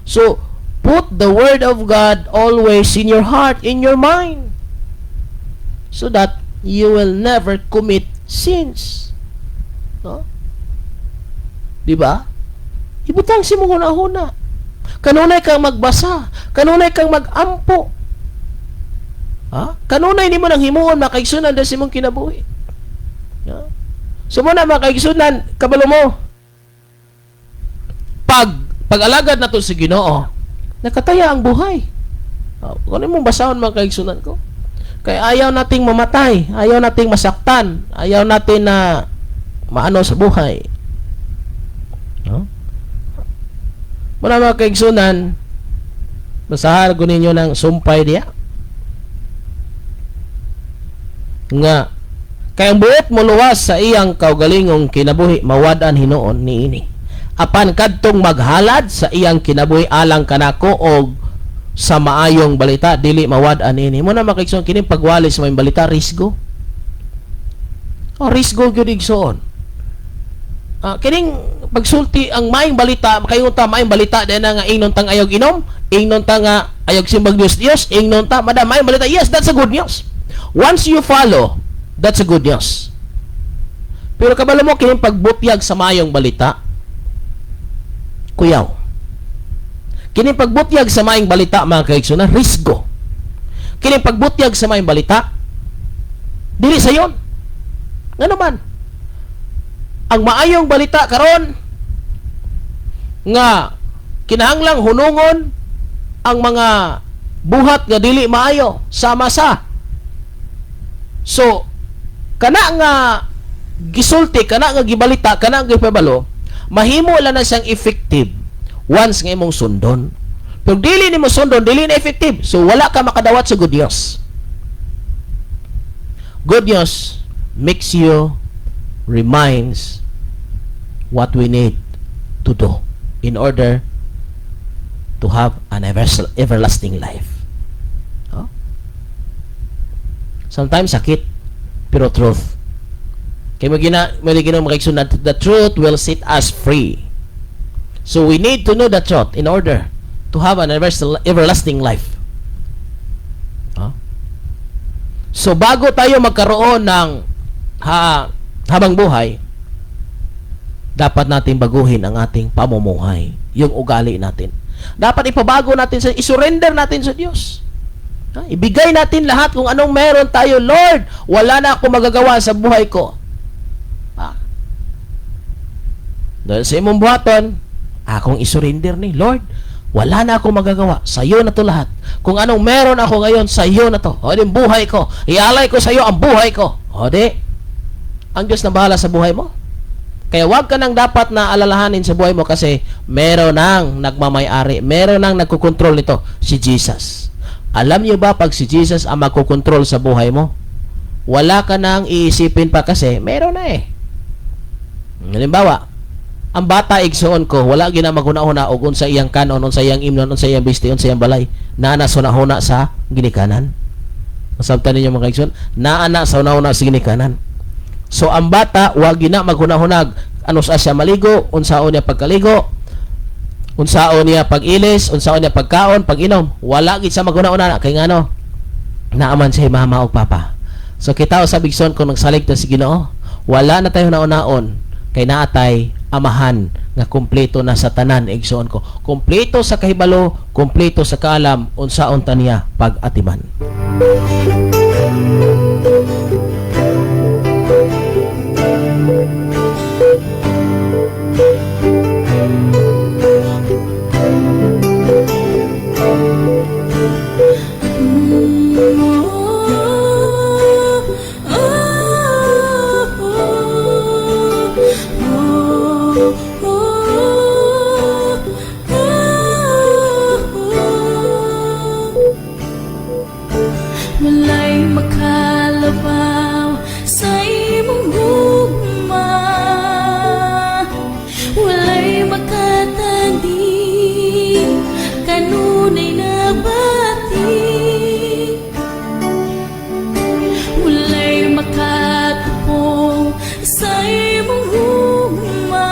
So, put the word of God always in your heart, in your mind, so that you will never commit sins. No? Di ba? Ibutang sa imong huna-huna. Kanunay kang magbasa. Kanunay kang magampo. Ha? Kanunay nimo nang himuon, mga kaigsunan, sa imong kinabuhi. Ha? So mo na, mga kaigsunan, kabalo mo. Pag pag-alagad nato sa Ginoo, nakataya ang buhay. Oh, kung ano mong basahon, mga kaigsunan ko. Kaya ayaw nating mamatay, ayaw nating masaktan, ayaw natin na maano sa buhay. No? Muna, mga kaigsunan, basahan ko ninyo ng sumpay diya. Nga, kay ang buot mo luwas sa iyang kaugalingong kinabuhi, mawad-an hinuon niini. Apan kadtong maghalad sa iyang kinabuhi alang kanako og sa maayong balita, dili mawad-an ini. Mo na, mga kaigsoon, kini pagwali sa maayong balita, risgo. Oh, risgo gyud, igsoon. Kining pagsulti ang maayong balita, makaingon ta maayong balita din na nga ingnon tang ayog inom, ingnon ta nga ayog simbag Dios Dios, ingnon ta madam maayong balita. Yes, that's a good news. Once you follow, that's a good news. Pero kabalo mo kining pagbutyag sa maayong balita, kuyaw. Kining pagbutyag sa maayong balita, mga kaigsunan, risgo. Kining pagbutyag sa maayong balita, dili sayon. Ngano man? Ang maayong balita karon nga kinahanglang hunungon ang mga buhat nga dili maayo sama sa. So kana nga gisulti, kana nga gibalita, kana nga gipabalo, mahimo lang na siyang effective once nga imong sundon. Pero dili nimo sundon, dili na effective. So wala ka makadawat sa good news. Good news makes you reminds what we need to do in order to have an everlasting life. No? Sometimes sakit, pero truth. Kay mo gina, mo gina, mga kaigsoon, the truth will set us free. So we need to know the truth in order to have an everlasting life. Huh? So bago tayo magkaroon ng habang buhay, dapat natin baguhin ang ating pamumuhay, yung ugali natin. Dapat ipabago natin sa isurrender natin sa Diyos. Ha? Ibigay natin lahat kung anong meron tayo. "Lord, wala na akong magagawa sa buhay ko. Ha? Dahil sa imong buhaton, akong isurrender ni Lord. Wala na akong magagawa. Sa iyo na to lahat. Kung anong meron ako ngayon, sa iyo na to. O di, buhay ko. Ialay ko sa iyo ang buhay ko." O di, ang Diyos na bahala sa buhay mo. Kaya wag ka nang dapat na alalahanin sa buhay mo kasi meron nang nagmamay-ari, meron nang nagkukontrol nito, si Jesus. Alam niyo ba, pag si Jesus ang magkukontrol sa buhay mo, wala ka nang iisipin pa kasi meron na eh. Halimbawa, ang bata, igsuon ko, wala gina maghuna-huna og unsa iyang kanon, unsa iyang imnon, unsa iyang bisti, unsa iyang balay. Naa na sa huna sa ginikanan. Masabtan ninyo, mga igsoon, naa na sa huna sa ginikanan. So ang bata, wa gina maghuna-hunag ano sa siya maligo, unsaon niya pagkaligo, unsaon niya pag-ilis, unsaon niya pagkaon, pag-inom. Wala gid siya maghuna-huna kay ngano? Naa man siya mama ug papa. So kita sa igsoon, kung nagsalig ta sa Ginoo, wala na tayo nauna-on kay naatay amahan nga kumpleto na sa tanan, igsoon ko. Kumpleto sa kahibalo, kumpleto sa kaalam unsaon ta niya pag-atiman. Walay makalabaw sa imong gugma. Walay makatandi kanunay nabati. Walay makatupong sa imong gugma.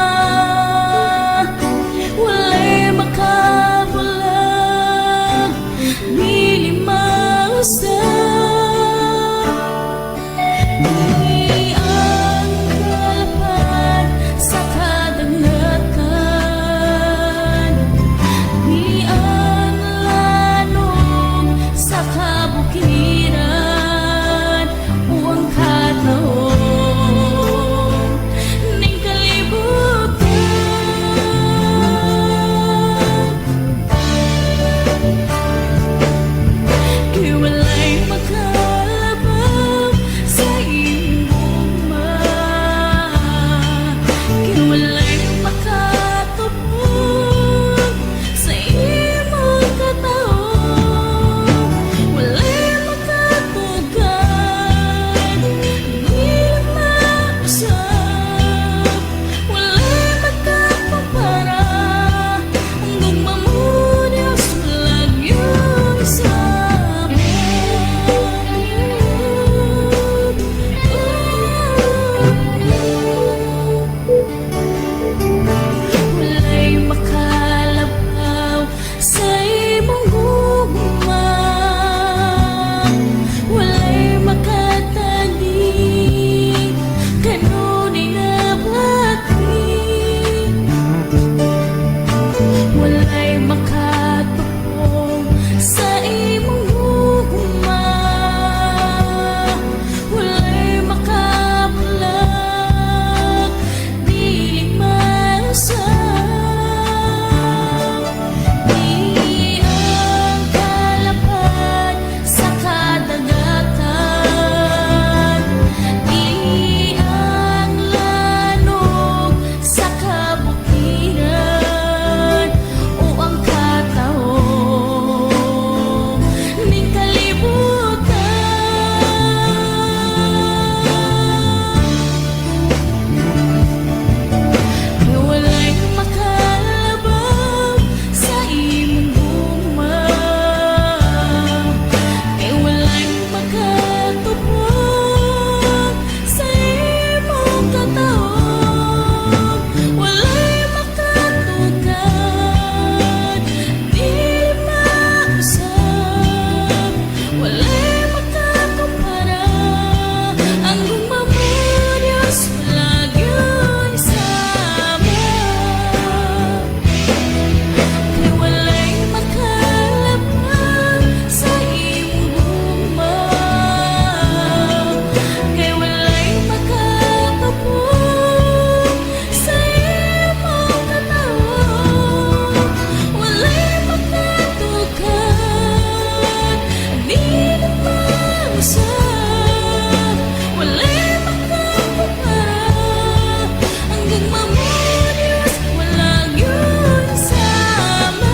Gugma mo, Diyos, wala gyud sama.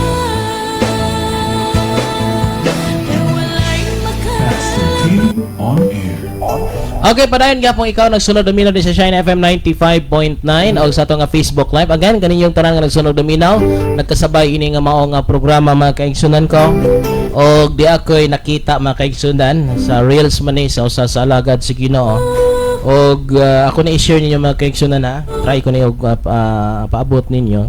Kay walay Pastor King on Air. Okay, padayon gyapon ikaw nagsunod dominaw din sa Shine FM 95.9 o sa ato nga Facebook Live. Again, kaninyong tanan nga nagsunod dominaw, nagkasabay ini nga mao nga programa, mga kaigsunan ko. Og di ako'y nakita, mga kaigsunan, sa Reels man ni sa usa sa alagad si Ginoo. Og ako na i-share ninyo, mga kaigsunan, ha. Try ko ni og paabot ninyo.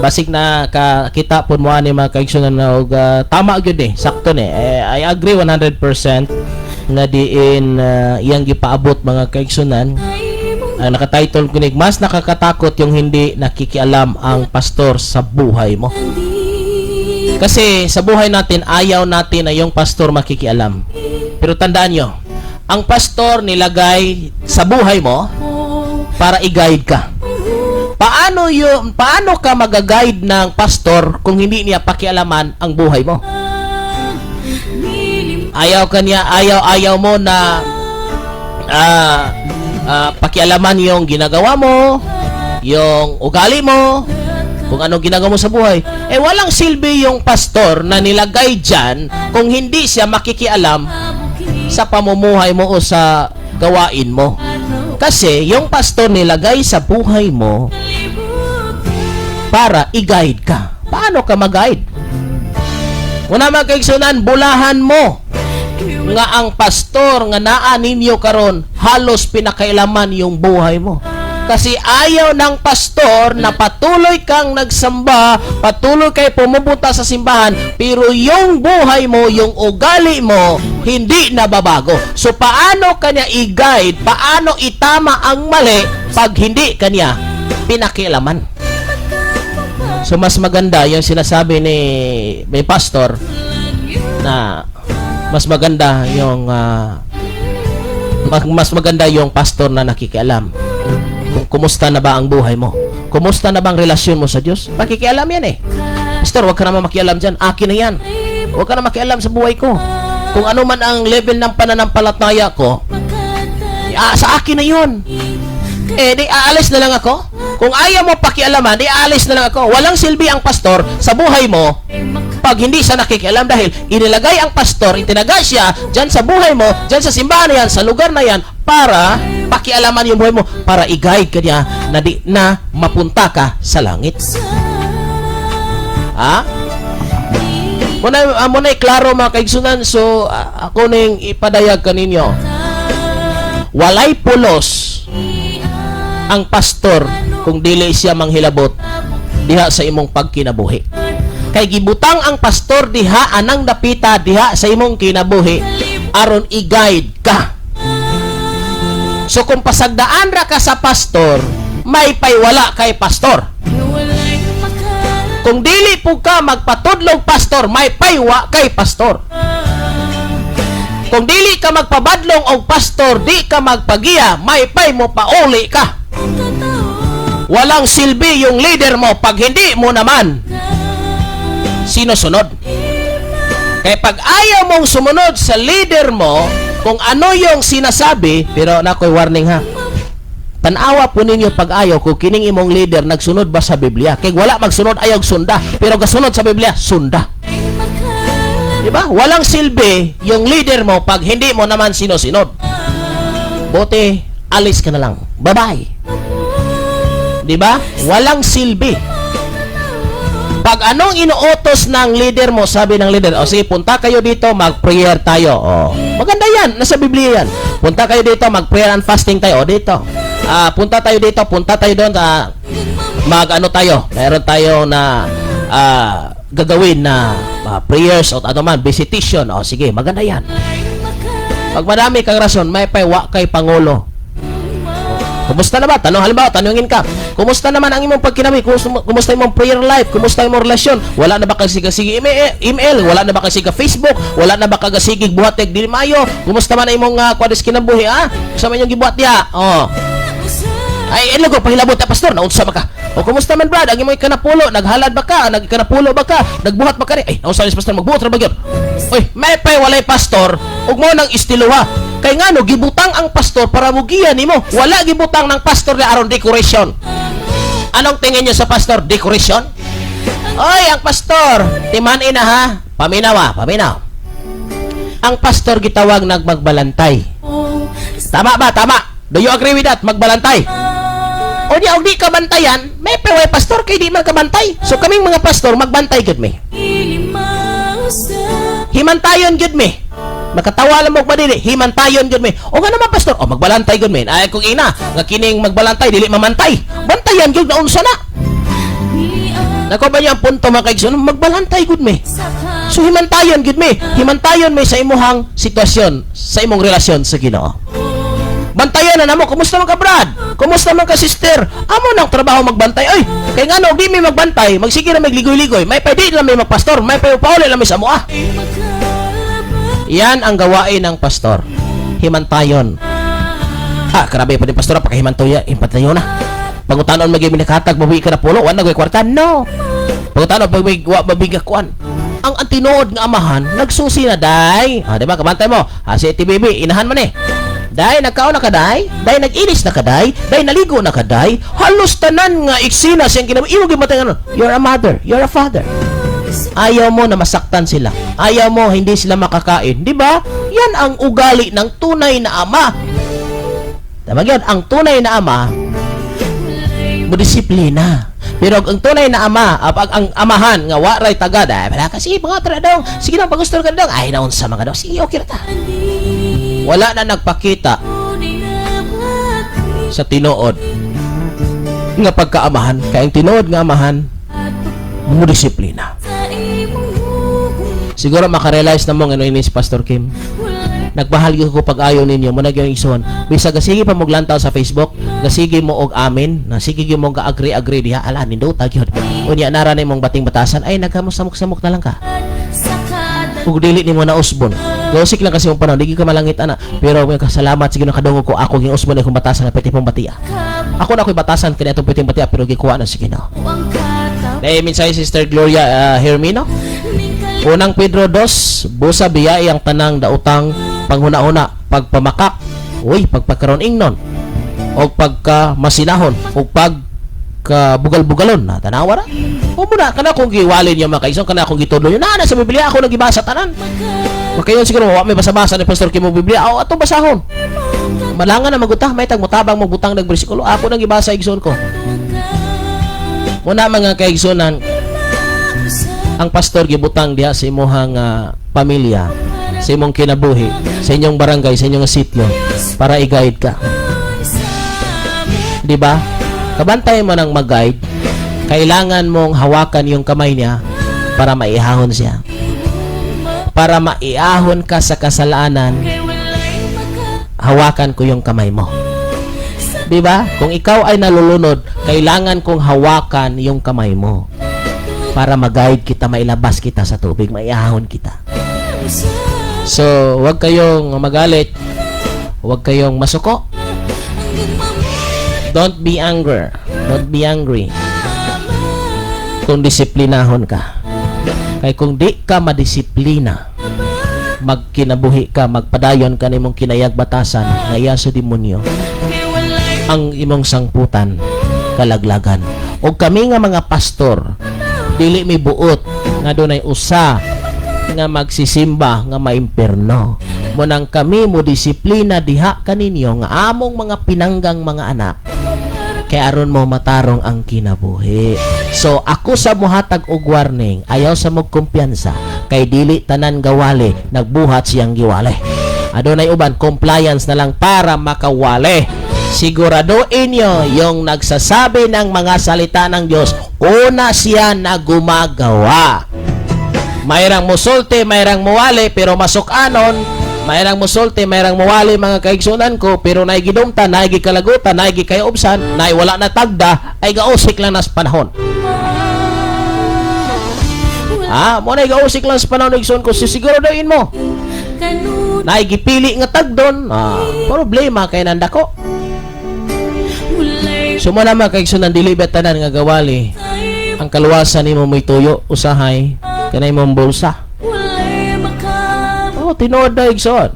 Basig na ka kita pud mo ani, mga kaigsunan, na og tama gyud eh, sakto ni. Eh, I agree 100% nga diin iyang gipaabot, mga kaigsunan. Ang nakatitle kunig, "Mas nakakatakot yung hindi nakikialam ang pastor sa buhay mo." Kasi sa buhay natin, ayaw natin na yung pastor makikialam. Pero tandaan nyo, ang pastor nilagay sa buhay mo para i-guide ka. Paano ka magaguide ng pastor kung hindi niya pakialaman ang buhay mo? Ayaw ka niya, ayaw ayaw mo na pakialaman yung ginagawa mo, yung ugali mo, kung anong ginagawa mo sa buhay. Eh walang silbi yung pastor na nilagay dyan kung hindi siya makikialam sa pamumuhay mo o sa gawain mo. Kasi yung pastor nilagay sa buhay mo para i-guide ka. Paano ka mag-guide? Una, mga kaigsunan, bulahan mo nga ang pastor nga naa ninyo karon halos pinakailaman yung buhay mo. Kasi ayaw ng pastor na patuloy kang nagsamba, patuloy kay pumupunta sa simbahan, pero yung buhay mo, yung ugali mo, hindi nababago. So paano kanya i-guide, paano itama ang mali pag hindi kanya pinakialaman? So mas maganda yung sinasabi ni may pastor na mas maganda yung pastor na nakikialam kung kumusta na ba ang buhay mo. Kumusta na ba ang relasyon mo sa Diyos? Pakikialam yan eh. "Pastor, wag ka naman makialam dyan. Akin na yan. Huwag ka na makialam sa buhay ko. Kung ano man ang level ng pananampalataya ko, sa akin na yun. Eh, di aalis na lang ako. Kung ayaw mo pakialaman, di aalis na lang ako." Walang silbi ang pastor sa buhay mo pag hindi siya nakikialam dahil inilagay ang pastor, itinaga siya dyan sa buhay mo, dyan sa simbahan na yan, sa lugar na yan, para pakialaman yung buhay mo, para i-guide ka niya na, di, na mapunta ka sa langit. Ha? Muna klaro, mga kaigsunan, so ako ning ipadayag kaninyo. Walay pulos ang pastor kung dili siya manghilabot diha sa imong pagkinabuhi. Kay gibutang ang pastor diha anang dapita diha sa imong kinabuhi aron i-guide ka. So kung pasagdaan ra ka sa pastor, may paywala kay pastor. Kung dili po ka magpatudlog pastor, may paywa kay pastor. Kung dili ka magpabadlong og pastor, di ka magpagiya, may pay mo pauli ka. Walang silbi yung leader mo pag hindi mo naman sinusunod. Kaya pag ayaw mong sumunod sa leader mo, kung ano yung sinasabi, pero nakoy warning ha. Tanawa po ninyo pag ayaw kung kining imong leader nagsunod ba sa Biblia. Kay wala magsunod, ayaw sunda. Pero gasunod sa Biblia, sunda. Di ba? Walang silbi yung leader mo pag hindi mo naman sinusunod. Bote, alis ka na lang. Bye-bye. Di ba? Walang silbi. Pag anong inuutos ng leader mo, sabi ng leader, "O sige, punta kayo dito, mag-prayer tayo." O, maganda yan, nasa Biblia yan. "Punta kayo dito, mag-prayer and fasting tayo." O, dito. "Punta tayo dito, punta tayo doon, mag ano tayo, meron tayo na gagawin na prayers o ano man, visitation." O, sige, maganda yan. Pag madami kang rason, may paywa kay Pangulo. Kumusta na ba? Tanong halimbawa, tanungin ka. "Kumusta naman ang imong pagkinabuhi? Kumusta imong prayer life? Kumusta imong relasyon? Wala na ba kag siga-sige email? Wala na ba kag siga Facebook? Wala na ba kag sige buhat dili mayo? Kumusta man ang imong kwadis kinabuhi, ha? Kumusta man yung gibuhat diha?" Oh. "Ay, ano ko pahilabot ta, pastor, naunsa ba ka?" "O kumusta man, brad, ang imong ikanapulo, naghalad ba ka? Nagkanapulo ba ka? Nagbuhat ba ka ni?" "Ay, naunsa ni pastor, magbuhat ra ba gyud?" Uy, may pay walay pastor ug mo nang estilo ha. Kay ngano gibutang ang pastor para mugiya nimo. Wala gibutang ng pastor na aron decoration. Anong tingin niyo sa pastor? Decoration? Oy, ang pastor, timan ina ha. Paminaw ha, paminaw. Ang pastor gitawag nagmagbalantay. Tama ba? Tama. Do you agree with that? Magbalantay. O di og di ka bantayan, may peway pastor kay di man kabantay. So kaming mga pastor magbantay gyud mi. Himantayon gyud mi. Makatawa lang mo madili, himantayon gyud mi. O nga naman, pastor, o magbalantay gyud mi. Ay kung ina, nga kining magbalantay dili mamantay. Bantayan gyud na unsa na. Nako ba niya ang punto, mga kaigsoon, magbalantay gyud mi. So himantayon gyud mi. Himantayon mi sa imuhang sitwasyon, sa imong relasyon sa Ginoo. Bantayan na namo, kumusta man ka, brad? Kumusta man ka, sister? Amo nang trabaho magbantay. Oy, kay ngano di mi magbantay, magsige na magligoy-ligoy. May pwede lang may magpastor, may pwede pauli lang may sa amoa. Yan ang gawain ng pastor. Himantayon. Ah, grabe pa din, pastor, pakahimantoya, himantayon na. Pangutanon maging minakatag, mabuhi ka na pulo, wala na kwarta. No. Pangutanon pag may wa mabiga kuan. Ang antinood nga amahan, nagsusi na, day. Ah, di ba, kabantay mo? Ah, si TBB, inahan man eh. Day, nagkaon na ka, day? Day, nag-inis na ka, day? Day, naligo na ka, day? Halos tanan nga iksina siyang kinabuhi. Imo gimatay nga nun. You're a mother. You're a father. Ayaw mo na masaktan sila. Ayaw mo hindi sila makakain. Di ba? Yan ang ugali ng tunay na ama. Tama yun. Ang tunay na ama, mo disiplina. Pero ang tunay na ama, pag ang amahan nga wa ray tagad, ay wala kasi mga tara dong. Sige na pagusto ka dong. Ay naunsa mga dong. Sige, okay ra ta. Wala na nagpakita sa tinuod nga pagkaamahan kay ang tinuod nga amahan mo disiplina. Siguro makarealize na mo nga ini si Pastor Kim. Nagbahal gyud ko pag-ayo ninyo mo na gyud igsoon. Bisag gasige pa moglantaw sa Facebook, gasige mo og amin, na sige gyud mo ga agree agree diha, ala nindota gyud. Unya nara nimong bating batasan ay naghamok-samok na lang ka. Ug dili nimo na usbon. Gosik lang kasi yung panahon, di ka malangit ana. Pero may kasalamat sige nakadungog ko ako ging usbon akong batasan na pwede pong batia. Ako na ako'y batasan kini atong pwedeng batia pero gikuha na sige no. Dahil mensahe, Sister Gloria Hermino. Unang Pedro 2, busa biyai ang tanang daotang panghuna-huna, pagpamakak, uy, pagpagkaroon ingnon, o pagka masinahon, o pagka bugal-bugalon, na tanawa ra. O muna, kana kung giwalin niyo mga kaison, kana kung gitudlo niyo, na sa Biblia, ako nagibasa tanan. Makayon siguro, wa may basa-basa ni Pastor Kim Biblia, o ato basahon. Malangan na maguta, may tag mutabang magbutang ng bersikulo, ako nang gibasa, igsoon ko. Muna mga kaigsonan, ang pastor gibutang diha sa imuhang pamilya, sa imong kinabuhi, sa inyong barangay, sa inyong sitio para i-guide ka. Di ba? Kabantay mo ng mag-guide, kailangan mong hawakan yung kamay niya para maihahon siya. Para maiahon ka sa kasalanan, hawakan ko yung kamay mo. Di ba? Kung ikaw ay nalulunod, kailangan kong hawakan yung kamay mo para mag-guide kita, mailabas kita sa tubig, maiahon kita. So, huwag kayong magalit. Huwag kayong masuko. Don't be anger. Don't be angry. Kung disiplinahon ka. Kay kung di ka madisiplina, magkinabuhi ka, magpadayon ka nimong kinayag batasan, ngaya sa demonyo, ang imong sangputan, kalaglagan. O kami nga mga pastor, dili mi buot nga dunay usa nga magsisimba nga maimperno. Munang kami mo disiplina diha kaninyo nga among mga pinanggang mga anak kay aron mo matarong ang kinabuhi. So ako sa muhatag og warning, ayaw sa mo kumpiyansa kay dili tanan gawali nagbuhat siyang giwali. Adunay uban compliance na lang para makawali. Siguraduin nyo yung nagsasabi ng mga salita ng Diyos, una siya na gumagawa. Mayrang musulti, mayrang muwali, pero masukanon. Mayrang musulti, mayrang muwali, mga kaigsunan ko, pero naigidumta, naigikalagutan, naigikayobsan, nay wala na tagda, ay gausik lang nas panahon. Ah, mo na gausik lang sa panahon, igsoon ko, siguraduin mo. Naigipili nga tagdon, ah, problema kay nandako. So mo naman kaigsunan, dili ba tanan nga gawali ang kaluwasan nimo mo'y tuyo usahay kanay mong bulsa. Oh, tinuod na, igsoon.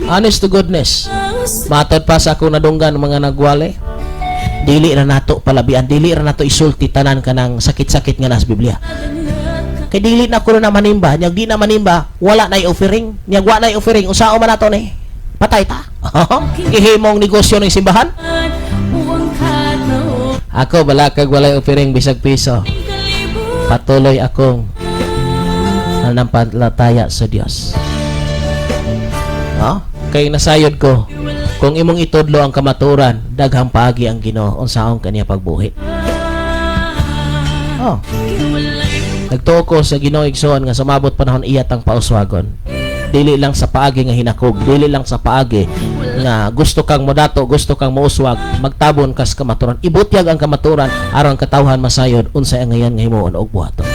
Honest to goodness. Matod pa sa akong nadunggan mga nagwali. Dili ra nato palabian, dili ra nato isulti tanan kanang sakit-sakit nga nas Biblia. Kay dili na kuno na manimba, nya di na manimba, wala na offering. Nya wa na offering, unsaon man nato ni? Patay ta. Gihimong negosyo ng simbahan. Uwang katao Ako balakag walay offering bisag piso. Kalibutan. Patuloy akong nanampalataya sa Dios. No? Kay nasayod ko, kung imong itudlo ang kamaturan, daghang paagi ang Ginoo unsaon kaniya pagbuhi. Oh. Nagtuo ko sa Ginoo, igsoon, nga sumabot panahon iya tang pauswagon. Dili lang sa paagi nga hinakog, dili lang sa paagi nga gusto kang modato, gusto kang mouswag, magtabon kas kamaturan. Ibutyag ang kamaturan aron katawhan masayod unsay ang ngayan nga himuon og buhaton.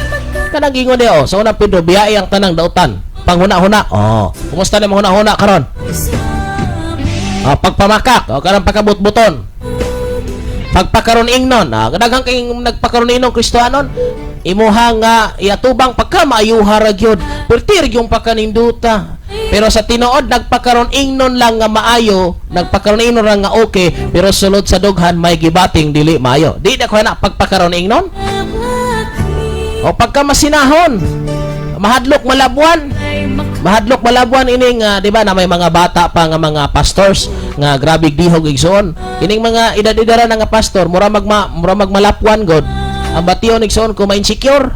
Kanang gingon diha oh, sa unang Pedro, biyai ang tanang dautan. Panghuna-huna. Oh, kumusta na manghuna-huna karon? Ah, pagpamakak, o kanang pagkabutbuton. Pagpakaron ingnon, daghang kay nagpakaron ingnon Kristohanon. Imuha nga iatubang pagka maayuha ra gyud. Perti ra gyud pagkaninduta. Pero sa tinuod nagpakaron ingnon lang nga maayo, nagpakaron ingnon lang nga okay, pero sulod sa dughan may gibating dili maayo. Di na ko na pagpakaron ingnon. O pagka masinahon, mahadlok malabuan, mahadlok malabuan ining di ba na may mga bata pa nga mga pastors nga grabe dihog, igsoon. Ining mga edad-edara na nga pastor, mura magmalapwan god. Ang bation, igsoon ko, ma-insecure.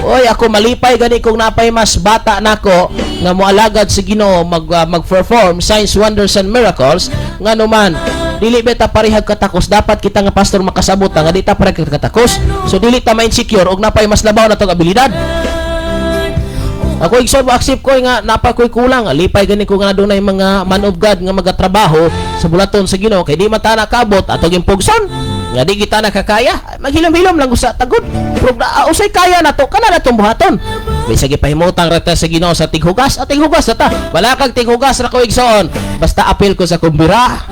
Oy, ako malipay gani kung napay mas bata nako nga moalagad sa Ginoo, mag-perform signs, wonders and miracles. Ngano man dili beta parehag katakos? Dapat kita nga pastor makasabot nga di ta parehag katakos, so dili ta ma-insecure og napay mas labaw na tong abilidad. Ako, igsoon, mo accept ko nga napa ko'y kulang. Lipay gani ko nga adunay mga man of God nga magatrabaho sa bulaton sa Ginoo kay di man ta nakabot atong impugson. Nga di kita nakakaya, maghilom-hilom lang usa tagod. Pero usay kaya nato kana natong buhaton. Bisag ipahimutang ra ta sa Ginoo sa tighugas, at tighugas na ta. Wala kag tighugas ra ko, igsoon. Basta apil ko sa kumbira.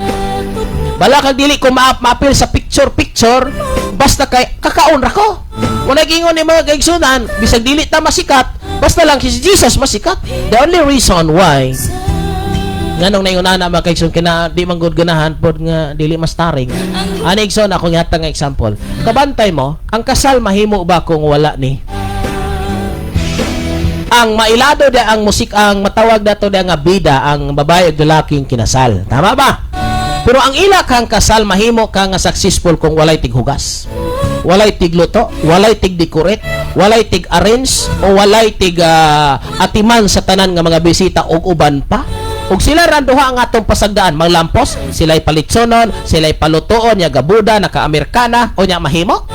Bala kag dili ko maapil sa picture picture, basta kay kakaon ra ko. Wala gingon ni mga kaigsunan, bisag dili ta masikat, basta lang si Jesus masikat. The only reason why nganong naingon ana, mga kaigsoon, kina di man gud ganahan pod nga dili mas taring. Ani, igsoon, ako nga nga example. Kabantay mo, ang kasal mahimo ba kung wala ni ang mailado da ang musik, ang matawag dato da nga bida, ang babae ug lalaking kinasal? Tama ba? Pero ang ila kang kasal mahimo ka nga successful kung walay tighugas, walay tigluto, walay tigdecorate, walay tig-arrange o walay tig atiman sa tanan nga mga bisita ug uban pa? Ug sila ra duha ang atong pasagdaan manglampos, sila'y palitsonon, sila'y palutoon, nya gabuda naka-Amerikana o nya mahimo.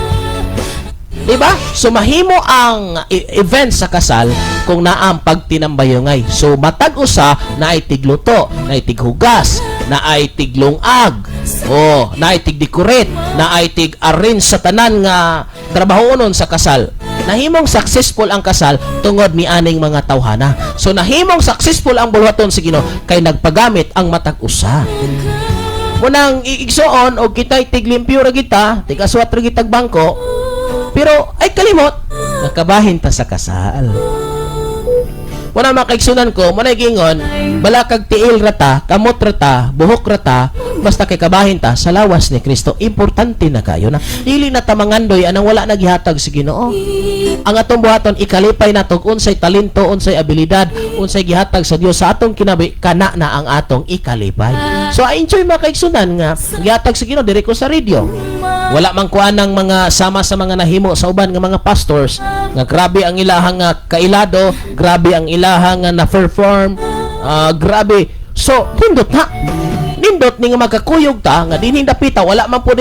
Diba? So mahimo ang event sa kasal kung naam pagtinambayongay. So matag usa naay tigluto, naay tighugas, naay tiglungag, oh, naay tigdecorate, naay tig-arrange sa tanan nga trabahoonon sa kasal. Nahimong successful ang kasal tungod ni aning mga tawhana. So nahimong successful ang buluhaton sa Ginoo kay nagpagamit ang matag usa. Munang iigsoon og kita'y tiglimpyo ra kita, tigaswat ra kitag bangko, pero ay kalimot, nakabahin ta sa kasal. Muna mga kaigsunan ko, muna gingon, balakag tiil rata, kamot rata, buhok rata, basta kay kabahin ta sa lawas ni Kristo. Importante na kayo na. Dili na tamangandoy anang wala nagihatag sa Ginoo. Ang atong buhaton, ikalipay nato unsay talento, unsay abilidad, unsay gihatag sa Dios sa atong kinabuhi, kana na ang atong ikalipay. So I enjoy, mga kaigsunan, nga gihatag sa Ginoo diri ko sa radio. Wala man kuan ng mga sama sa mga nahimo sa uban nga mga pastors nga grabe ang ilahang nga kailado, grabe ang ilahang nga na-perform, grabe. So, nindot na. Nindot ni nga magkakuyog ta nga dinhin dapita wala man po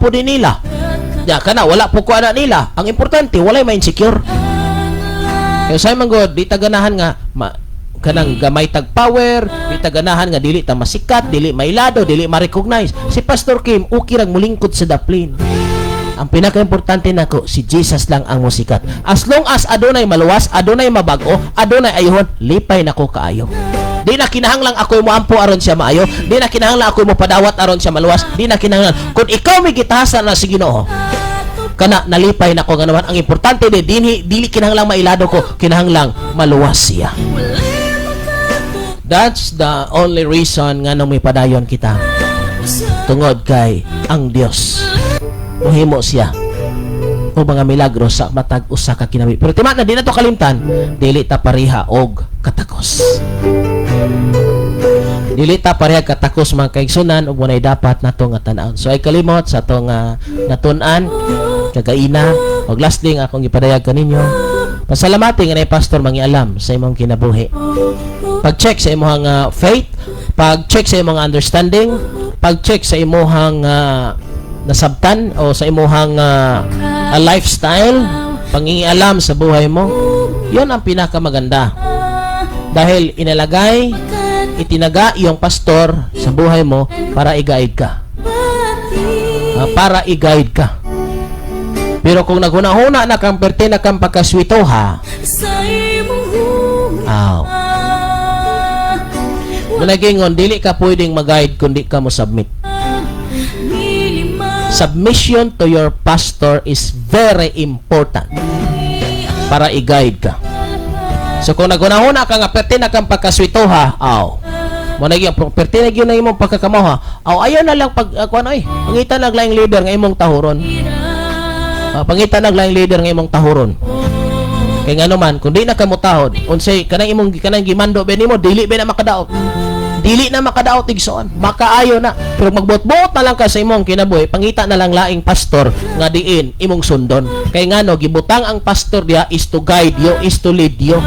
din nila. Ya kana wala po ko ana nila. Ang importante walay ma-insecure. Kaya sa man god, di ta ganahan nga kanang gamay tag power, di ta ganahan nga dili ta masikat, dili mailado, dili ma-recognize. Si Pastor Kim, okay rang mulingkod sa daplin. Ang pinaka-importante nako, si Jesus lang ang musikat. As long as adunay maluwas, adunay mabago, adunay ayuhon, lipay nako kaayo. Di na kinahanglang ako'y moampo aron siya maayo, di na kinahanglan ako'y mopadawat aron siya maluwas, di na kinahanglan. Kung ikaw may gitahasan na si Ginoo, Kana nalipay nako nga naman ang importante di dinhi, dili kinahanglang mailado ko, kinahanglang maluwas siya. That's the only reason nga nung may padayon kita, tungod kay ang Dios muhimo siya o mga milagro sa matag usa ka kinabuhi. Pero tima na di na to kalimtan, dili ta pareha og katakos. Dili ta pareha katakos, mga kaigsunan, ug walay dapat nato nga tan-awon. So ay kalimot sa atong natun-an kagaina. Og lastly nga akong gipadayag kaninyo, pasalamati nga nay pastor mangialam sa imong kinabuhi. Pag-check sa imong faith, pag-check sa imong understanding, pag-check sa imong nasabtan o sa imong lifestyle, pangingialam sa buhay mo, yon ang pinakamaganda. Dahil inalagay, itinaga yung pastor sa buhay mo para i-guide ka. Para i-guide ka. Pero kung naghuna-huna na kang perte na kang pagkaswitoha, Sa imong aw. Managingon, dili ka pwedeng mag-guide kung di ka mo submit. Submission to your pastor is very important para i-guide ka. So kung naghuna-huna ka nga perte na kang pagkaswitoha, aw. Mo na gyud perte na gyud na imong pagkakamaha. Aw, ayaw na lang pag kuan oy. Pangita na laing leader nga imong tahuron. Pangita na laing leader nga imong tahuron. Kay ngano man kung di na ka motahod, unsay kanang imong kanang gimando ba nimo, dili ba na makadaot? Dili na makadaot, igsoon. Makaayo na. Pero magbuot-buot na lang ka sa imong kinabuhi, pangita na lang laing pastor nga diin imong sundon. Kay ngano gibutang ang pastor diha is to guide you, is to lead you.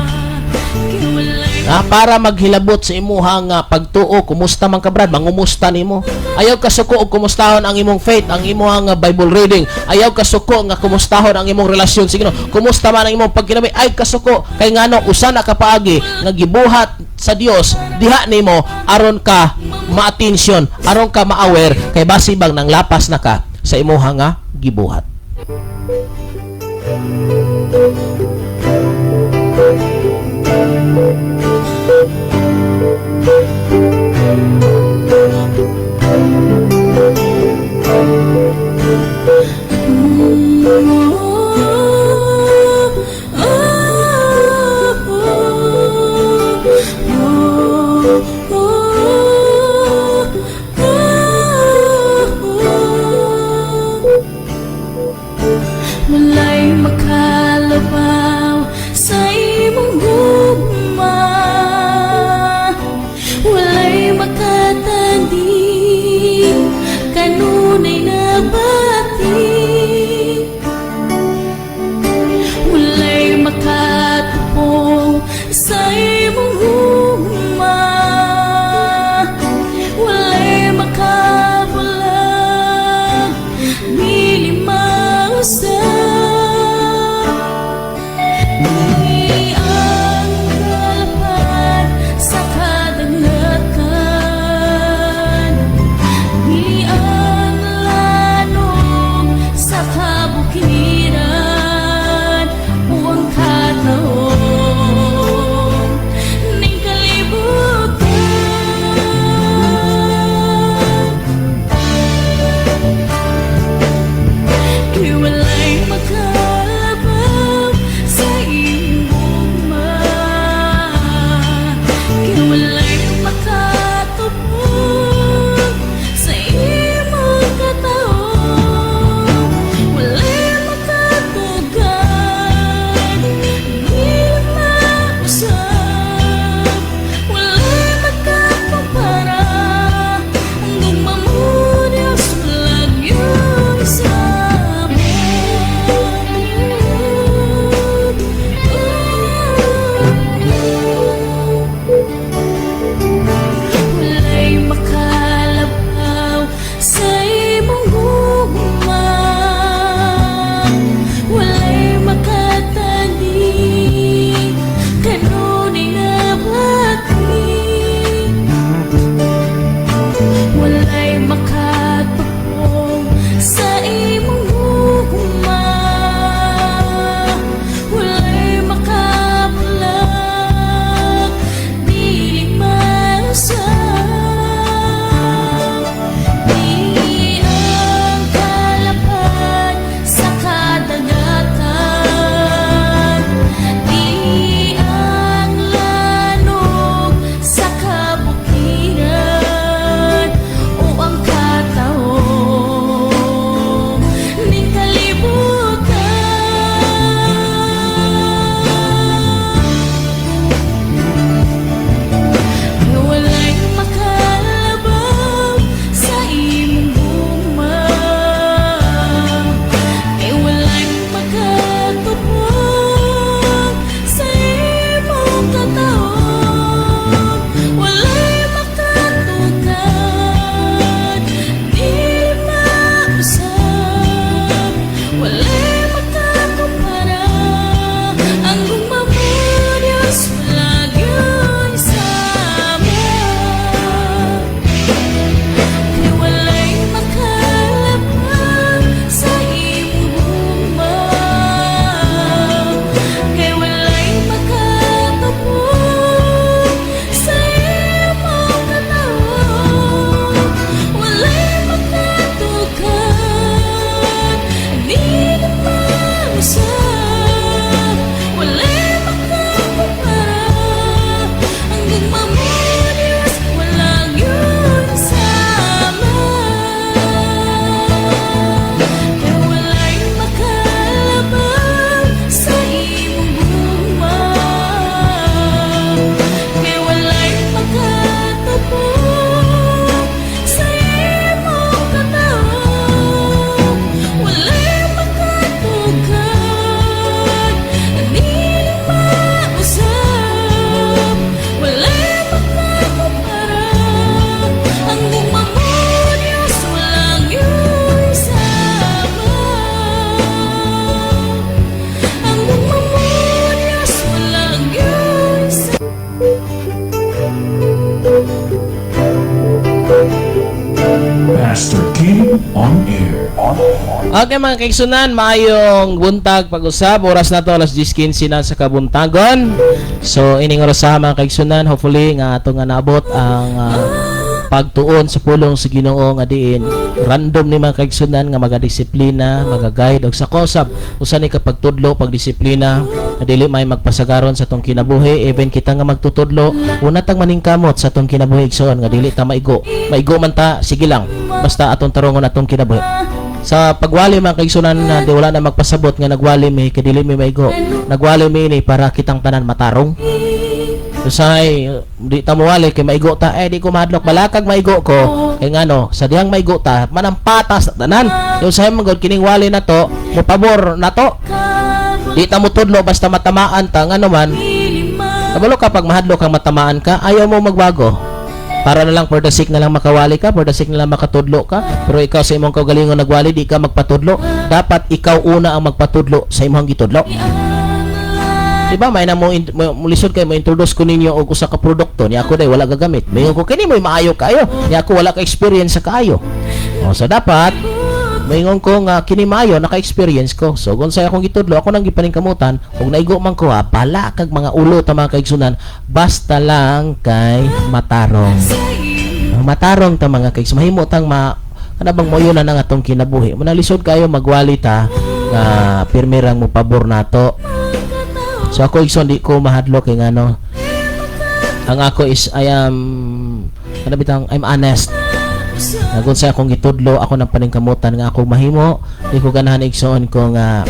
Para maghilabot sa imuhang pagtuo, kumusta man ka, brad, mangumusta nimo. Ayaw ka suko og kumustahon ang imong faith, ang imuhang Bible reading. Ayaw ka suko nga kumustahon ang imong relasyon sa Ginoo. Kumusta man ang imong pagkinabuhi, ay kasuko kay ngano usa na ka paagi nga gibuhat sa Dios diha nimo aron ka ma-attention, aron ka ma-aware kay basi bang nang lapas na ka sa imuha nga gibuhat. Walay makalabaw sa imong gugma. Walay makalabaw. on Air. Okay, mga kaigsunan, maayong buntag pag-usab. Oras na to, alas 10:15 na sa kabuntagon. So ining oras sa mga kaigsunan, hopefully nga ato nga naabot ang pagtuon sa pulong sa Ginoo nga diin random ni mga kaigsunan nga magadisiplina, maga-guide og sa kosab usa ni ka pagtudlo, pagdisiplina nga dili may magpasagaron sa atong kinabuhi. Even kita nga magtutudlo, una tang maningkamot sa atong kinabuhi, igsoon, nga dili ta maigo. Maigo man ta, sige lang, basta atong tarongon atong kinabuhi. Sa pagwali, mga kaigsunan, na di wala na magpasabot nga nagwali mi kay dili mi maigo. Nagwali mi ini para kitang tanan matarong. Usahay di ta mowali kay maigo ta, eh di ko mahadlok, balakag maigo ko. Kay ngano, sa dihang maigo ta, manampatas na tanan. Usahay man gud kining wali na to, mo pabor na to. Di ta mo tudlo basta matamaan ta, ngano man kabalo ka pag mahadlok kang matamaan ka, ayaw mo magbago. Para na lang for the sake na lang makawali ka, for the sake na lang makatudlo ka, pero ikaw sa imong kaugalingon nagwali, di ka magpatudlo. Dapat ikaw una ang magpatudlo sa imong gitudlo. Di ba, may na mo, mo lisod kay mo introduce ko ninyo og usa ka produkto ni ako day wala gagamit. Moingon ko kini mo'y maayo kaayo. Ni ako wala ka experience sa kaayo. O, so dapat moingon ko nga kini maayo, naka-experience ko. So kung sa akong gitudlo, ako nang gipaningkamutan ug naigo man ko ha, bala kag mga ulo ta, mga kaigsunan, basta lang kay matarong. Matarong ta, mga kaigsunan, mahimo tang ma kana bang moyo na nang atong kinabuhi. Manalisod kayo magwali ta nga pirmi rang mo pabor nato. So ako, igsoon, di ko mahadlok kay ngano ang ako is I am kana bitang I'm honest. Nga kung sa akong gitudlo, ako nang paningkamutan nga ako mahimo. Di ko ganahan, igsoon ko, nga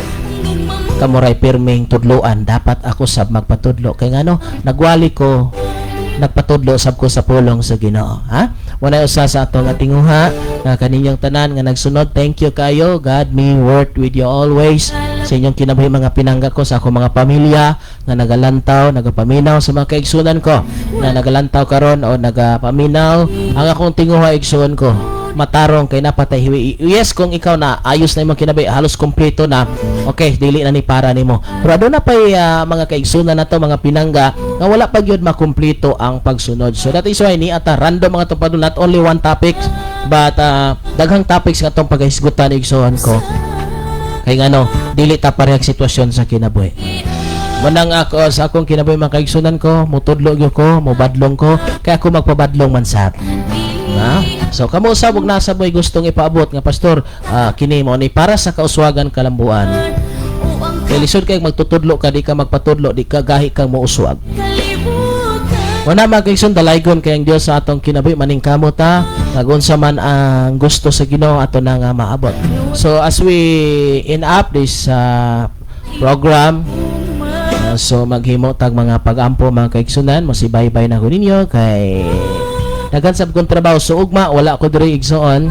kamoray pirming tudloan. Dapat ako sab magpatudlo kay ngano nagwali ko, nagpatudlo sab ko sa pulong sa Ginoo, ha. Wala usa sa atong atinguha nga kaninyong tanan nga nagsunod, thank you kayo. God me work with you always sa inyong kinabuhi, mga pinangga ko, sa akong mga pamilya nga nagalantaw, nagapaminaw, sa mga kaigsunan ko na nagalantaw karon o nagapaminaw. Ang akong tinguha, igsuon ko, matarong kay napatay hiwi. Yes, kung ikaw na ayos na imong kinabuhi, halos kompleto na, okay, dili na ni para nimo. Pero aduna pay mga kaigsunan nato, mga pinangga, nga wala pa gyud makumpleto ang pagsunod. So that is why ni ata random mga tupad, not only one topic but daghang topics nga atong pagahisgutan, igsuon ko, kay ngano dili ta parehang sitwasyon sa kinabuhi. Manang ako sa akong kinabuhi, mga kaigsunan ko, mutudlo gyud ko, mubadlong ko, kay ako magpabadlong man sab. Ha? So kamo usab ug nasa mo'y gustong ipaabot nga pastor, kini mo ni para sa kauswagan kalambuan. Kay lisod kay magtutudlo ka, di ka magpatudlo, di ka gahi kang mouswag. Wala, mga kaigsoon, dalaygon kay ang Dios sa atong kinabuhi, maningkamot ta nga unsa man ang gusto sa Ginoo ato na nga maabot. So as we end up this program, so maghimo tag mga pag-ampo, mga kaigsunan, mosibaybay na ko ninyo kay daghan sab kong trabaho. So ugma wala ko diri, igsoon.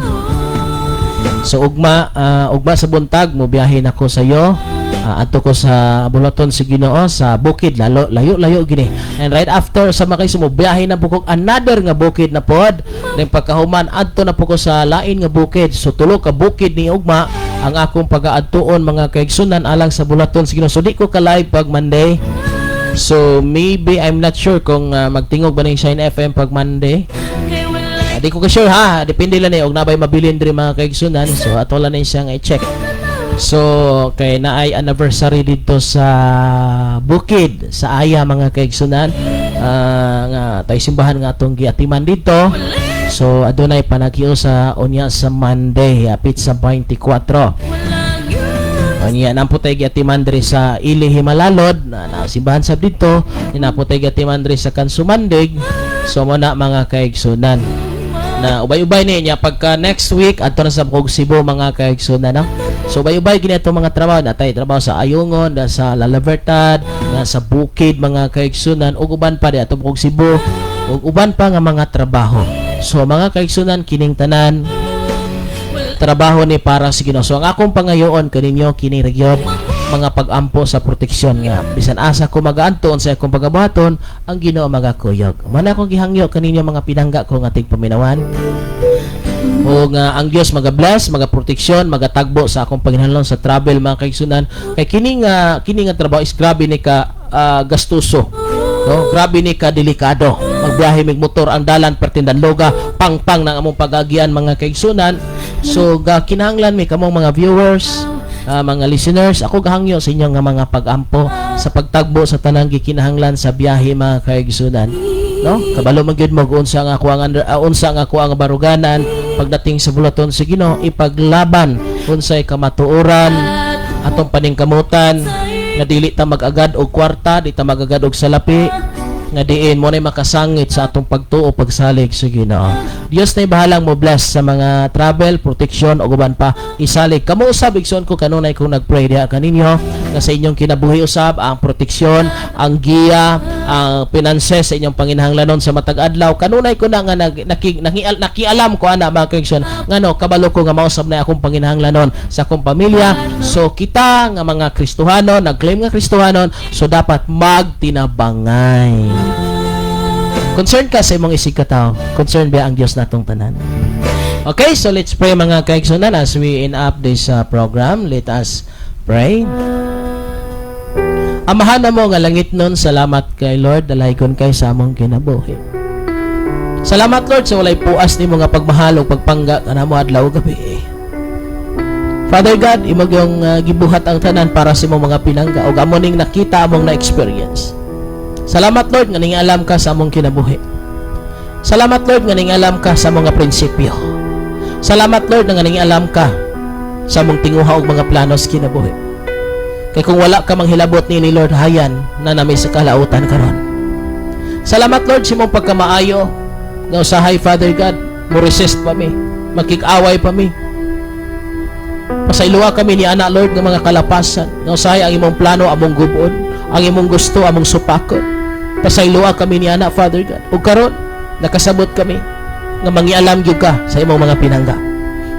So ugma, ugma sa buntag mo biyahe na ko sa iyo. Adto ko sa Bulaton sa Ginoo sa bukid, lalo layo layo gini. And right after sa mga mo biyahe na po ko another nga bukid na pod. Then pagkahuman, adto na po ko sa lain nga bukid. So tulo ka bukid ni ugma ang akong pagaadtuon, mga kaigsunan, alang sa Bulaton sa Ginoo. So di ko ka live pag Monday. So maybe, I'm not sure kung magtingog ba ning Shine FM pag Monday. Di ko ka sure ha, depende lang eh og nabay mabilin diri, mga kaigsunan. So ato lang ni siyang i-check. So kay naay anniversary dito sa bukid sa Aya, mga kaigsunan, nga tay simbahan nga atong giatiman dito. So adunay panagio sa unya sa Monday, petsa 24. Unya namputay giatiman diri sa Ili Himalalod na simbahan sab dito, naputay giatiman diri sa Kansumandig. So mo na, mga kaigsunan, na ubay-ubay ni niya. Pagka next week, adto na sa Bukog Cebu, mga kaigsunan, no? So ubay-ubay gini atong mga trabaho natay trabaho sa Ayungon, na sa La Libertad, na sa Bukid, mga kaigsunan, ug uban pa di ato Bukog Cebu ug uban pa nga mga trabaho. So mga kaigsunan, kining tanan trabaho ni para sa Ginoo. So ang akong pangayoon kaninyo kini region mga pag-ampo sa proteksyon nga bisan asa ko magaanton sa akong pagabuhaton, ang Ginoo magakuyog. Man akong gihangyo kaninyo, mga pinangga ko nga tigpaminawan, o nga ang Dios maga-bless, maga-proteksyon, magatagbo sa akong panginahanglan sa travel, mga kaigsunan, kay kini nga trabaho is grabe ni ka gastuso. No, grabe ni ka delikado. Magbiyahe mig motor, ang dalan pertindan loga, pangpang ng among pagagian, mga kaigsunan. So ga kinahanglan mi kamong mga viewers, mga listeners, ako gahangyo sa inyong nga mga pag-ampo sa pagtagbo sa tanang gikinahanglan sa biyahe, mga kaigsunan. No? Kabalo man gyud mo kung unsa ang ako ang baruganan pagdating sa buluhaton sa Ginoo, ipaglaban unsay kamatuoran, atong paningkamutan nga dili ta mag-agad og kwarta, di ta mag-agad og salapi nga diin mo na makasangit sa atong pagtuo, pagsalig sa Ginoo. Dios na bahalang mo bless sa mga travel, protection ug uban pa. Isalig kamo usab, igsoon ko, kanunay kung nagpray diha kaninyo nga sa inyong kinabuhi usab ang proteksyon, ang giya, ang finances sa inyong panginahanglanon sa matag adlaw. Kanunay ko na nga nag, naki, naki, nakialam ko ana, mga kaigsoon, ngano kabalo ko nga mausab na akong panginahanglanon sa akong pamilya. So kita nga mga Kristohanon, nag-claim nga Kristohanon, so dapat magtinabangay. Concerned ka sa imong isig katawo, concerned ba ang Dios natong tanan? Okay, so let's pray, mga kaigsunan, as we end up this program. Let us pray. Amahan namo nga langitnon, salamat kay Lord, dalaygon kay sa among kinabuhi. Salamat, Lord, sa walay puas nimo nga pagmahal ug pagpangga kanamo adlaw gabi. Father God, imo gyung gibuhat ang tanan para sa imong mga pinangga ug amo ning nakita, among na-experience. Salamat, Lord, nga alam ka sa among kinabuhi. Salamat, Lord, nga alam ka sa mga prinsipyo. Salamat, Lord, nga alam ka sa among tinguha ug mga plano sa kinabuhi. Kay kung wala ka manghilabot ni Lord, hayan na nami sa kalautan karon. Salamat, Lord, sa imong pagkamaayo nga usahay, Father God, mo resist pa mi, makig-away pa mi. Pasayloa kami ni ana, Lord, ng mga kalapasan nga usahay ang imong plano among gubon, ang imong gusto among supakon. Pasayloa kami ni ana, Father God. Ug karon nakasabot kami nga mangialam gyud ka sa imong mga pinangga.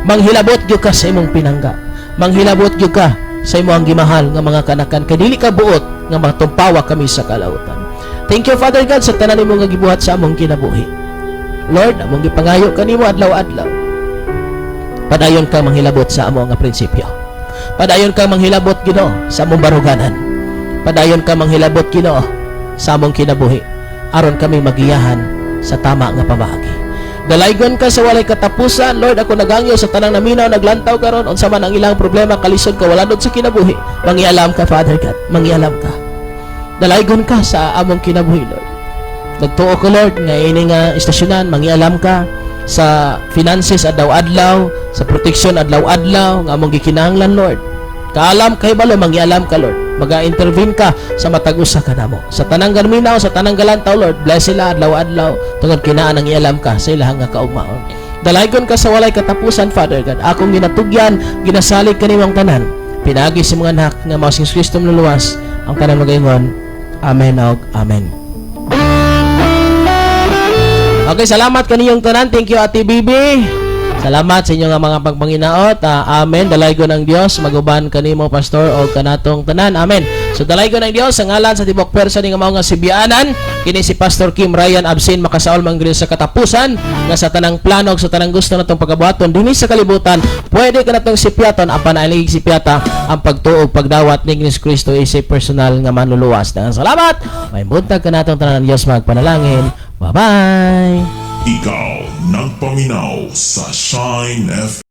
Manghilabot gyud ka sa imong pinangga. Manghilabot gyud ka sa imong gimahal nga mga kanakan kay dili ka buot nga matumpawa kami sa kalautan. Thank you, Father God, sa tanan nimo nga gibuhat sa among kinabuhi. Lord, among gipangayo kanimo adlaw-adlaw. Padayon ka manghilabot sa amo nga prinsipyo. Padayon ka manghilabot, Ginoo, sa among baruganan. Padayon ka manghilabot, Ginoo, sa among kinabuhi aron kami magiyahan sa tama nga pamaagi. Dalaygon ka sa walay katapusan, Lord. Ako nagangyo sa tanang naminaw, naglantaw karon, unsa man ang ilang problema, kalisod, kawalanod sa kinabuhi. Mangialam ka, Father God. Mangialam ka. Dalaygon ka sa among kinabuhi, Lord. Nagtuo ko, Lord, nga ini nga istasyonan, mangialam ka sa finances adlaw-adlaw, sa proteksyon adlaw-adlaw nga among gikinahanglan, Lord. Kaalam kay balo, mangialam ka, Lord. Maga-intervene ka sa matag usa kanamo. Sa tanang gaminaw, sa tanang galantaw, Lord, bless sila adlaw-adlaw tungod kinaan ang ialam ka sa ilahang nga kaugmaon. Dalaygon ka sa walay katapusan, Father God. Akong ginatugyan, ginasalig kanimong tanan. Pinagi sa mga anak nga mao si Kristo luluwas, ang tanan magaingon, Amen og Amen. Okay, salamat kaniyong tanan. Thank you, Ate Bibi. Salamat sa inyong mga pagpanginaot. Amen. Dalaygon ang Dios maguban kanimo, pastor, o kanatong tanan. Amen. So dalaygon ang Dios sa ngalan sa tibok persa ni nga mao nga sibianan. Kini si Pastor Kim Ryan Absin, makasaol man sa katapusan nga sa tanang plano ug sa tanang gusto natong pagabuhaton dinhi sa kalibutan, pwede ka natong sipyaton, apan ang sipyata ang pagtuo, pagdawat ni Kristo Kristo isip personal nga manluluwas. Daghang salamat. May buntag kanatong tanan, Dios magpanalangin. Bye-bye. Ikaw nagpaminaw sa Shine FM.